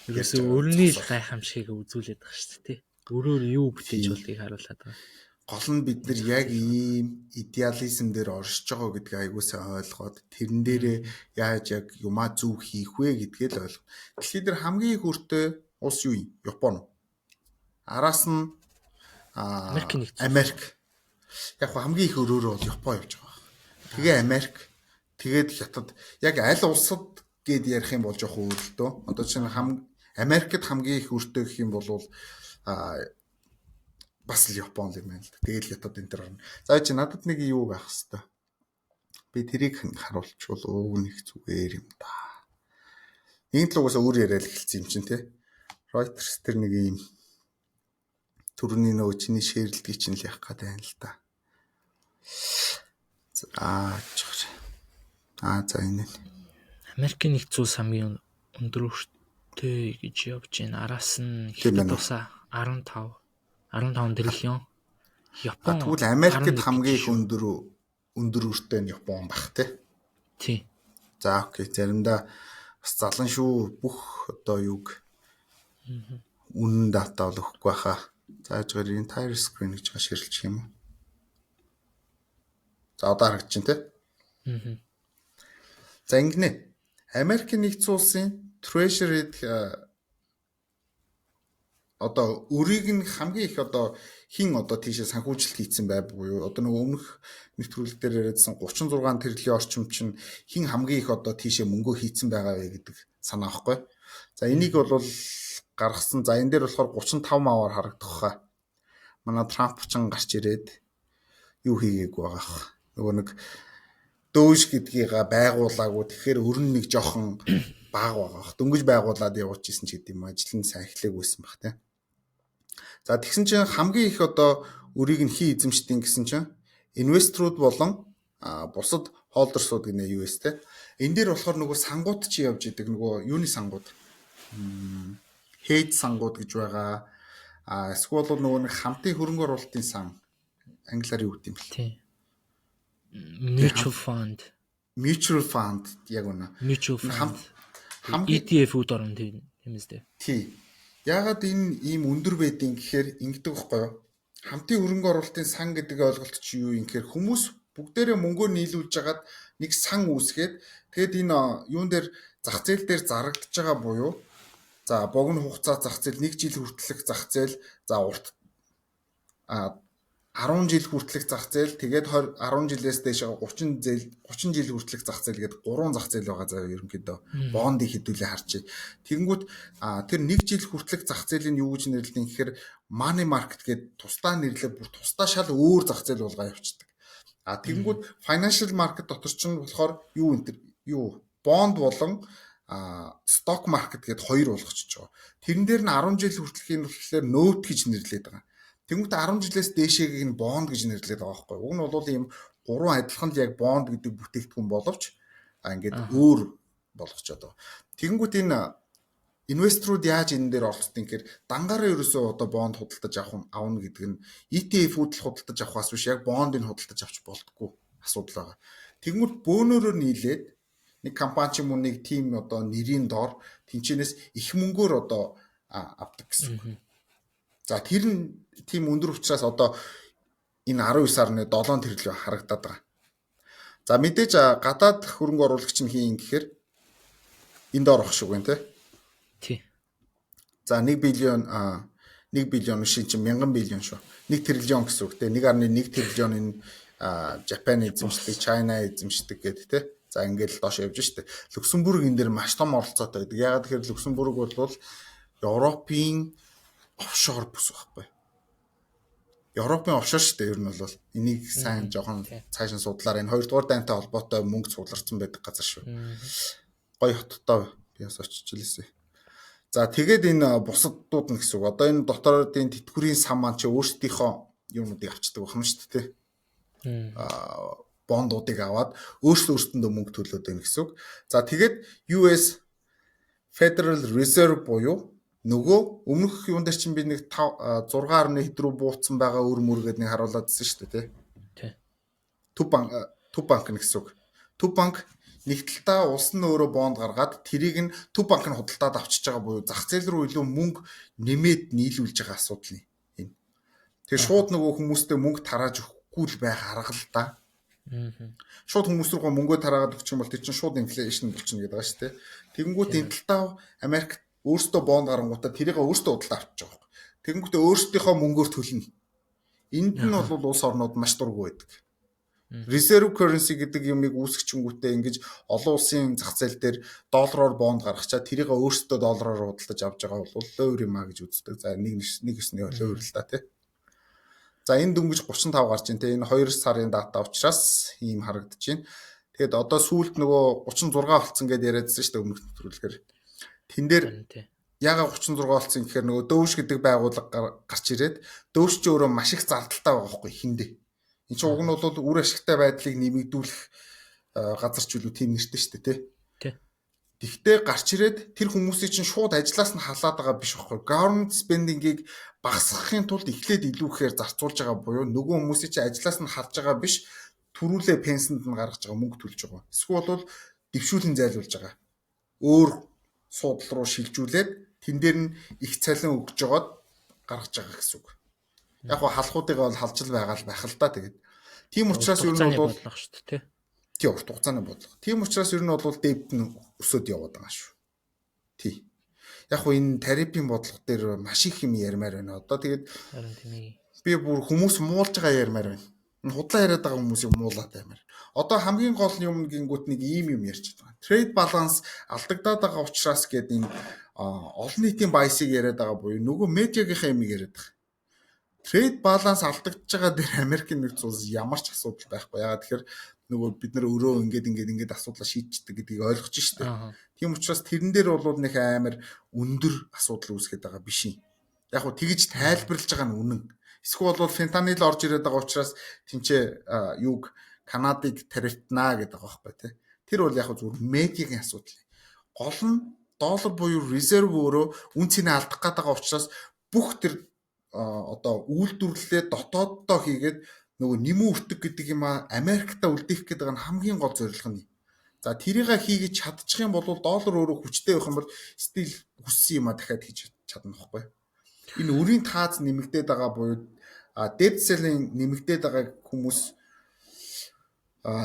ерөөсөө өрний л гайхамшигыг үзүүлээд байгаа шүү дээ, тий. Өөрөөр юу бүтээж болдгийг харуулад байгаа. Гол нь бид нар яг ийм идеализм дээр оршиж байгаа гэдгийг айгүй сайн ойлгоод тэрэн дээрээ яаж яг юмаа зөв хийх вэ гэдгээ л ойлгох. Дэлхий дээр хамгийн их өртөө улс юу юм? Япон. Араас нь Америк нэгдсэн. Америк. Яг хамгийн их өрөөрөө бол Япон явж байгаа. Тэгээ Америк, тэгээд Хятад. Яг аль улсад гэд ярих юм бол жоох өөр л дөө. Одоо чинь Америкт хамгийн их өртөө гэх юм бол бас л Япон л юм байна л да. Тэгэл Хятад энэ төр орно. За чи надад нэг юу байх хэвээр. Би тэрийг харуулчвал ууг нэг зүгээр юм да. Нэг л угаасаа өөр яриад эхэлсэн юм чинь те. Reuters тэр нэг юм түрүүний нөгөө чиний шеэрлдгийг чинь л явах гээд байна л да. За за энэ. Америкийн нэгдсэн улс хамгийн өндөр өртөө гэж явж байна. Араас нь Хятад улсаа 15 триллион. Япон. Тэгвэл Америкт хамгийн их өндөр өртөө нь Япон байх тий. Тий. За окей. Заримдаа бас залан шүү. Бүх одоо юг үнэн дата бол өгөхгүй байхаа. За яжгаар entire screen гэж байгаа ширлчих юм уу? За одоо харагдаж байна тий. За ингэнэ. Америкийн нэгдсэн улсын Treasury одоо өрийг нь хамгийн их одоо хин одоо тийшээ санхүүжилт хийцэн бай буюу одоо нөгөө өмнөх нэвтрүүлэг дээр яриадсан 36 триллион орчим чинь хин хамгийн их одоо тийшээ мөнгөө хийцэн байгаа вэ гэдэг санаа байхгүй. За энийг бол гаргасан. За энэ дээр болохоор 35 маваар харагдах хаа. Манай Трамп ч гарч ирээд юу хийгээгүй байгаа ах. Нөгөө нэг дөөш гэдгийг байгуулаагүй. Тэгэхээр өрн нэг жоохон бага байгаа ах. Дөнгөж байгуулад явуулчихсан ч гэдэг юм ажил нь сайн эхлээгүйсэн баг тий. За тэгсэн чинь хамгийн их одоо өрийг нь хий эзэмшдэг гэсэн чинь инвесторууд болон бусад холдерсууд гинэ юу эс те. Энэ дээр болохоор нөгөө сангууд чи явж идэг нөгөө юуны сангууд. Хейд сангууд гэж байгаа. А эсвэл бол нөгөө нэг хамтын хөрөнгө оруулалтын сан, англиар юу гэдэг юм бэл? Тий. Mutual fund. Mutual fund, яг үнэ. Mutual fund. Хамгийн ETF-үүд орно, тийм үстэй. Тий. Яагаад энэ ийм өндөр байдیں гэхээр ингэдэг байхгүй юу? Хамтын хөрөнгө оруулалтын сан гэдэг ойлголт чи юу юм гэхээр хүмүүс бүгдээрээ мөнгөө нийлүүлж хагаад нэг сан үүсгээд, тэгээд энэ юун дээр, зах зээл дээр зарагдаж байгаа буюу за богино хугацаа зах зээл, 1 жил хүртэлх зах зээл, за урт 10 жил хүртэлх зах зээл, тэгээд 20 10 жилээс дээш 30 зээл, 30 жил хүртэлх зах зээл гэдэг гурван зах зээл байгаа заяа ерөнхийдөө бондыг хэдүүлээ харчээ. Тэгэнгүүт тэр 1 жил хүртэлх зах зээлийн юу гэж нэрлэдэг гэхээр money market гэдэг тусдаа нэрлээ, бүр тусдаа шал өөр зах зээл болгоо явчихдаг. А тэгэнгүүт financial market дотор ч нь болохоор юу энэ юу бонд болон stock market гэдээ хоёр болгочихж байгаа. Тэрэн дээр нь 10 жил хүртэлхийн болохоор note гэж нэрлэдэг байгаа. Тэнгүүт 10 жилээс дээшээгийг нь бонд гэж нэрлэдэг байгаа байхгүй. Уг нь бол ийм гурван адилхан л яг бонд гэдэг бүтээгдэхүүн боловч ингээд өөр болгочоод байгаа. Тэгэнгүүт энэ инвесторууд яаж энэ дээр оролцдог гэхээр дангаараа ерөөсөө одоо бонд худалдаж авах авна гэдэг нь ETF-үүд л худалдаж авахаас биш, яг бондыг худалдаж авч болдгоо асуудал байгаа. Тэгэнгүүт бөөнөрөөр нийлээд нэг компани ч юм уу, нэг team одоо нэрийн доор тэнчэнээс их мөнгөөр одоо авдаг гэсэн үг. За, тэр нь тийм өндөр учраас одоо энэ 19.7 триллион харагдаад байгаа. За, мэдээж гадаад хөрөнгө оруулагч нь хийн гэхээр энд орох шиг байна те. Тий. За, 1 billion, 1 billion шин чинь 1000 billion шүү. 1 триллион гэсэн үг те. 1.1 триллион энэ Japan эзэмшдэг, China эзэмшдэг гэдэг те. За, ингээл доош явж штэ. Люксембург энэ дээр маш том оролцоотой байдаг. Яагаад гэхээр Люксембург бол Европын офшор бүс байхгүй. Европын офшор шүү дээ ер нь бол. Энийг сайн жоохон цааш нь судлаар, энэ хоёрдугаар дайнтай холбоотой мөнгө цугларсан байдаг газар шүү. Гоё хоттой би бас очиж лээсэ. За, тэгээд энэ бусадууд нь гэсэн үг. Одоо энэ доторын тэтгэврийн сан маань чи өөрсдийнхөө юунуудыг авчдаг байх юм шүү дээ. Бондуудыг аваад өөрсдөө өөрсдөндөө мөнгө төлөөд байна гэсэн үг. За, тэгээд US Federal Reserve буюу нөгөө өмнөх юун дээр чинь би нэг 5 6.1 хэд рүү бууцсан байгаа өр мөр гэдэг нэг харуулад байсан шүү дээ, тий. Тий. Төв банк гэсэн үг. Төв банк нэг талдаа улс нь өөрөө бонд гаргаад тэрийг нь төв банк нь худалдаад авчиж байгаа буюу зах зээл рүү илүү мөнгө нэмээд нийлүүлж байгаа асуудал энэ. Тэгээ шууд нөгөө хүмүүстэй мөнгө тарааж өгөхгүй л байх арга л да. Шууд хүмүүс рүүгээ мөнгөө тараагаад өгчих юм бол тэр чинь шууд inflation болчихно гэдэг байгаа шүү дээ. Тэгэнгүүт энэ талдаа Америк өөртөө бонд гарангуудаа тэрийг өөртөө худалдаа авчиж байгаа байхгүй. Тэгэнгүүтээ өөрсдийнхөө мөнгөөр төлнө. Энд нь бол улс орнууд маш дургүй байдаг. Reserve currency гэдэг юмыг үүсгэчингүүтээ ингэж олон улсын зах зээл дээр доллараар бонд гаргачаад тэрийг өөрсдөө доллараар худалдаж авч байгаа бол ловер юм а гэж үздэг. За, нэг нэг өсний ловер л да, тий. За, энэ дөнгөж 35 гарч ин тий. Энэ 2 сарын дата учраас ийм харагдаж байна. Тэгээд одоо сүүлд нөгөө 36 болцсон гэдээ яриадсан шүү дээ өмнөх нэвтрүүлгээр. Тэн дээр ягаад 36 болсон гэхээр нөгөө DOGE гэдэг байгууллага гарч ирээд, DOGE ч өөрөө маш их зардалтай байгаа байхгүй хиндэ. Энэ чинь уг нь бол үр ашигтай байдлыг нэмэгдүүлэх газар ч үлээ тийм нэртэй шүү дээ, тий. Тий. Тэгтээ гарч ирээд тэр хүмүүсийг чинь шууд ажлаас нь халаад байгаа биш байхгүй. Government spending-ийг багасгахын тулд эхлээд илүү ихээр зарцуулж байгаа буюу нөгөө хүмүүсийг чинь ажлаас нь халж байгаа биш, түрүүлээ пенсэнд нь гаргаж байгаа мөнгө төлж байгаа. Эсвэл бол дэвшүүлэн зайлуулж байгаа. Өөр суудал руу шилжүүлээд тэн дээр нь их цалин өгж жогоод гаргаж байгаа гэсэн үг. Яг гоо халахуудыг бол халж л байгаа л байх л да, тэгээд. Тийм учраас ер нь бол бодлого шүү дээ, тий. Тий, урт хугацааны бодлого. Тийм учраас ер нь бол debt нь өсөд яваад байгаа шүү. Тий. Яг хуу энэ тарифын бодлого дээр маш их юм ярмаар байна. Одоо тэгээд Харин тийм ээ. би бүр хүмүүс муулж байгаа ярмаар байна. Энэ худлаа яриад байгаа хүмүүсийг муулаад баймаар. Одоо хамгийн гол юм гингүүт нэг ийм юм ярьж байгаа. Trade balance алдагдаад байгаа учраас гээд энэ олон нийтийн bias-ыг яриад байгаа буюу нөгөө медиагийнхаа юмыг яриад байгаа. Trade balance алдагдж байгаа дээр Америкийн нэгдсэн улс ямар ч асуудал байхгүй. Яагаад тэгэхээр нөгөө бид нар өрөө ингээд ингээд ингээд асуудлаа шийдчихдэг гэдгийг ойлгож штэ. Тийм учраас тэрэн дээр бол нэг амар өндөр асуудал үүсгээд байгаа биш юм. Яг хуу тэгж тайлбарлаж байгаа нь үнэн. Эсвэл бол фентанил орж ирээд байгаа учраас тэнцээ юуг Канадыг тарифтнаа гэдэг байгаа байхгүй, тий. Тэр бол яг зүгээр медиагийн асуудал. Гол нь доллар буюу reserve өөрөө үн цэнэ алдах гээд байгаа учраас бүх тэр одоо үйлдвэрлэлээ дотооддоо хийгээд нөгөө нэмэн өртөг гэдэг юм Америктаа үлдээх гэдэг нь хамгийн гол зорилго нь. За тэрийг хийгээд чадчих юм бол доллар өөрөө хүчтэй байх юм бол стил хүссэн юм дахиад хийж чадна байхгүй. Энэ өрийн тааз нэмэгдээд байгаа буюу debt ceiling нэмэгдээд байгааг хүмүүс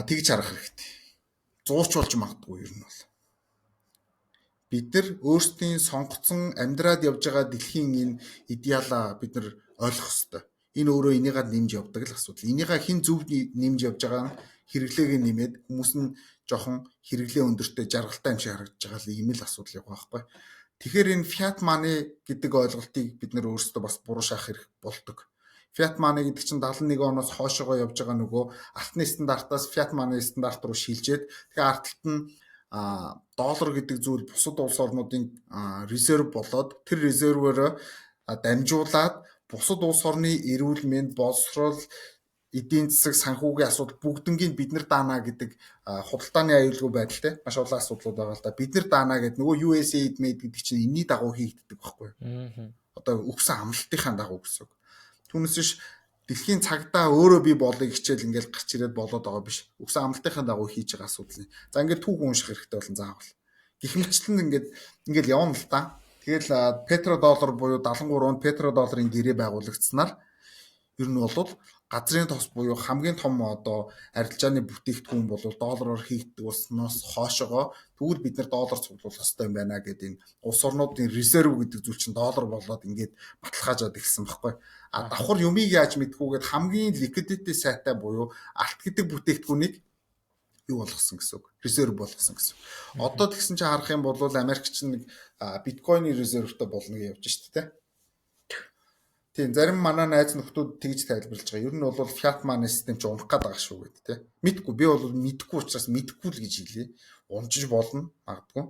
тэгж харах хэрэгтэй. Зуурч болж магадгүй ер нь бол. Бид нар өөрсдийн сонгоцсон амьдраад явж байгаа дэлхийн энэ идеалаа бид нар ойлгох ёстой. Энэ өөрөө энийгээ нэмж явдаг л асуудал. Энийгээ хэн зөв нэмж явж байгаа нь хэрэглээгээ нэмээд хүмүүс нь жоохон хэрэглээ өндөртэй жаргалтай юм шиг харагдаж байгаа л ийм л асуудал явах байхгүй. Тэгэхээр энэ fiat money гэдэг ойлголтыг бид нар өөрсдөө бас буруу шаах хэрэг болдог. Fiat money гэдэг чинь 71 оноос хойшоогоо явж байгаа нөгөө алтны стандартаас fiat money стандарт руу шилжээд, тэгээ ард талд нь доллар гэдэг зүйл бусад улс орнуудын резерв болоод, тэр резервөөрөө дамжуулаад бусад улс орны эрүүл мэнд, боловсрол, эдийн засаг, санхүүгийн асуудал бүгднгийн бид нар даана гэдэг худалдааны аюулгүй байдалтай маш олон асуудлууд байгаа л да. Бид нар даана гэдэг нөгөө USAID мэд гэдэг чинь энэний дагуу хийгддэг байхгүй юу? Одоо өгсөн амлалтынхаа дагуу гэсэн үг. Түүнээс биш дэлхийн цагдаа өөрөө би болыг хичээл ингээл гарч ирээд болоод байгаа биш. Өгсөн амлалтынхаа дагуу хийж байгаа асуудал. За, ингээд түүх унших хэрэгтэй болон заавал. Гэх мэтчлэн ингээд ингээд явна л та. Тэгэл петродоллар буюу 73 онд петродолларын гэрээ байгуулагдсанаар ер нь бол газрын тос буюу хамгийн том одоо арилжааны бүтээгдэхүүн бол доллараар хийгддэг болсноос хойшоогоо тэгвэл бид нар доллар цуглуулах хэрэгтэй юм байна гэдэг энэ улс орнуудын резерв гэдэг зүйл чинь доллар болоод ингээд баталгаажаад ирсэн байхгүй. А давхар юмыг яаж мэдхүүгээд хамгийн liquidity сайтай буюу алт гэдэг бүтээгдэхүүнийг юу болгосон гэсэн үг. Резерв болгосон гэсэн үг. Одоо тэгсэн чинь харах юм бол Америк чинь нэг биткойны резервтэй болно гэж явж шүү дээ. Тийм, зарим манай найз нөхдүүд тэгж тайлбарлаж байгаа. Ер нь бол fiat money систем чинь унах гээд байгаа шүү гэдэг, тийм. Мэдгүй, би бол мэдгүй учраас мэдгүй л гэж хэлье. Унжиж болно магадгүй.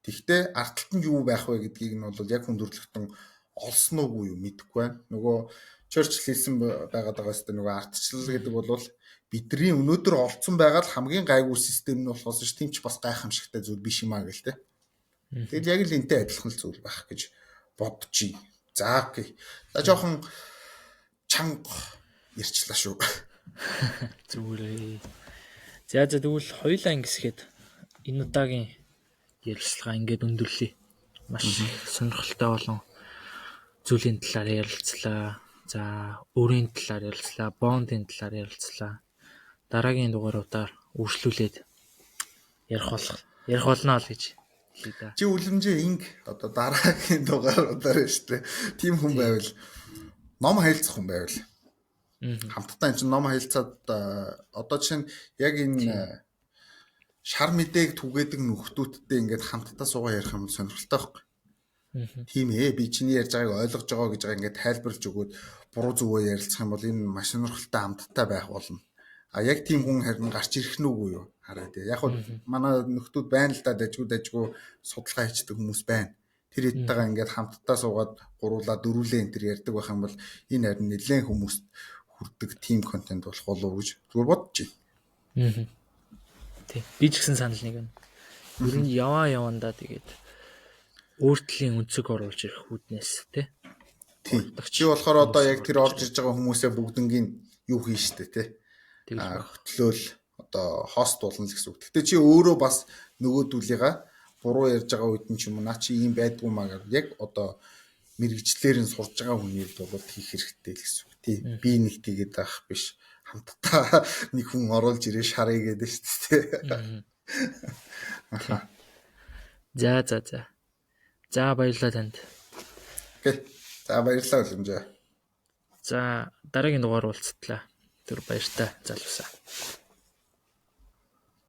Тэгвэл ард талд нь юу байх вэ гэдгийг нь бол яг хүндрэлтэн олсон уугүй юу мэдэхгүй байна. Нөгөө Черчилль хэлсэн байгаад байгаа сте, нөгөө ардчлал гэдэг бол бидний өнөөдөр олцсон байгаа л хамгийн гайгүй систем нь болохоос ш тийм ч бас гайхамшигтай зүйл биш юм а гэл те. Тэгэл яг л энтэй адилхан л зүйл байх гэж бодож байна. За, окей. За, жоохон чанга ярьчлаа шүү. Зүгээр ээ. За, тэгвэл хоёулаа ингэсгээд энэ удаагийн ярилцлага ингээд өндөрлөе. Маш сонирхолтой болон зүйлийн талаар ярилцлаа. За, өрийн талаар ярилцлаа, бондын талаар ярилцлаа. Дараагийн дугааруудаар үргэлжлүүлээд ярих болно л гэж хэлье да. Чи үлэмжээ инг одоо дараагийн дугааруудаар шүү дээ. Тийм хүн байвал, ном харилцах хүн байвал хамтдаа эн чинь ном харилцаад, одоо чинь яг энэ шар мэдээг түгээдэг нөхдүүдтэй ингээд хамтдаа суугаа ярих юм сонирхолтой байхгүй. Тийм ээ, би чиний ярьж байгааг ойлгож байгаа гэж байгаа ингээд тайлбарлаж өгөөд буруу зүгөө ярилцах юм бол энэ маш сонирхолтой хамтдаа байх болно. А яг тийм хүн харин гарч ирэх нь үгүй юу? Хараа тий. Яг хөө манай нөхдүүд байна л да, дажгүй дажгүй судалгаа хийчдэг хүмүүс байна. Тэр хэдтэйгээ ингээд хамтдаа суугаад гуруулаа дөрвөлээ энэ төр ярьдаг байх юм бол энэ харин нэлээд хүмүүст хүрдэг тийм контент болох болов уу гэж зүгээр бодож байна. Тий. Би ч гэсэн санал нэг байна. Ер нь яваа явандаа тэгээд өөр төрлийн өнцөг оруулж ирэх үүднээс тий. Тий. Чи болохоор одоо яг тэр орж ирж байгаа хүмүүсээ бүгднгийн юу хийн штэ тий. Хөтлөөл одоо хост болно л гэсэн үг. Гэтэ чи өөрөө бас нөгөөдүүлийга буруу ярьж байгаа үед нь ч юм уу наа чи ийм байдгүй маа гэх яг одоо мэрэгчлэр нь сурж байгаа хүний хувьд бол хийх хэрэгтэй л гэсэн үг. Тий. Би нэг тэгээд байх биш. Хамтдаа нэг хүн оруулж ирээ шарыг гэдэг шүү дээ. Аха. За. За, баярлалаа танд. Окей. За, баярлалаа, Үлэмжээ. За, дараагийн дугаар уулзтлаа. Тэр баяртай залуусаа.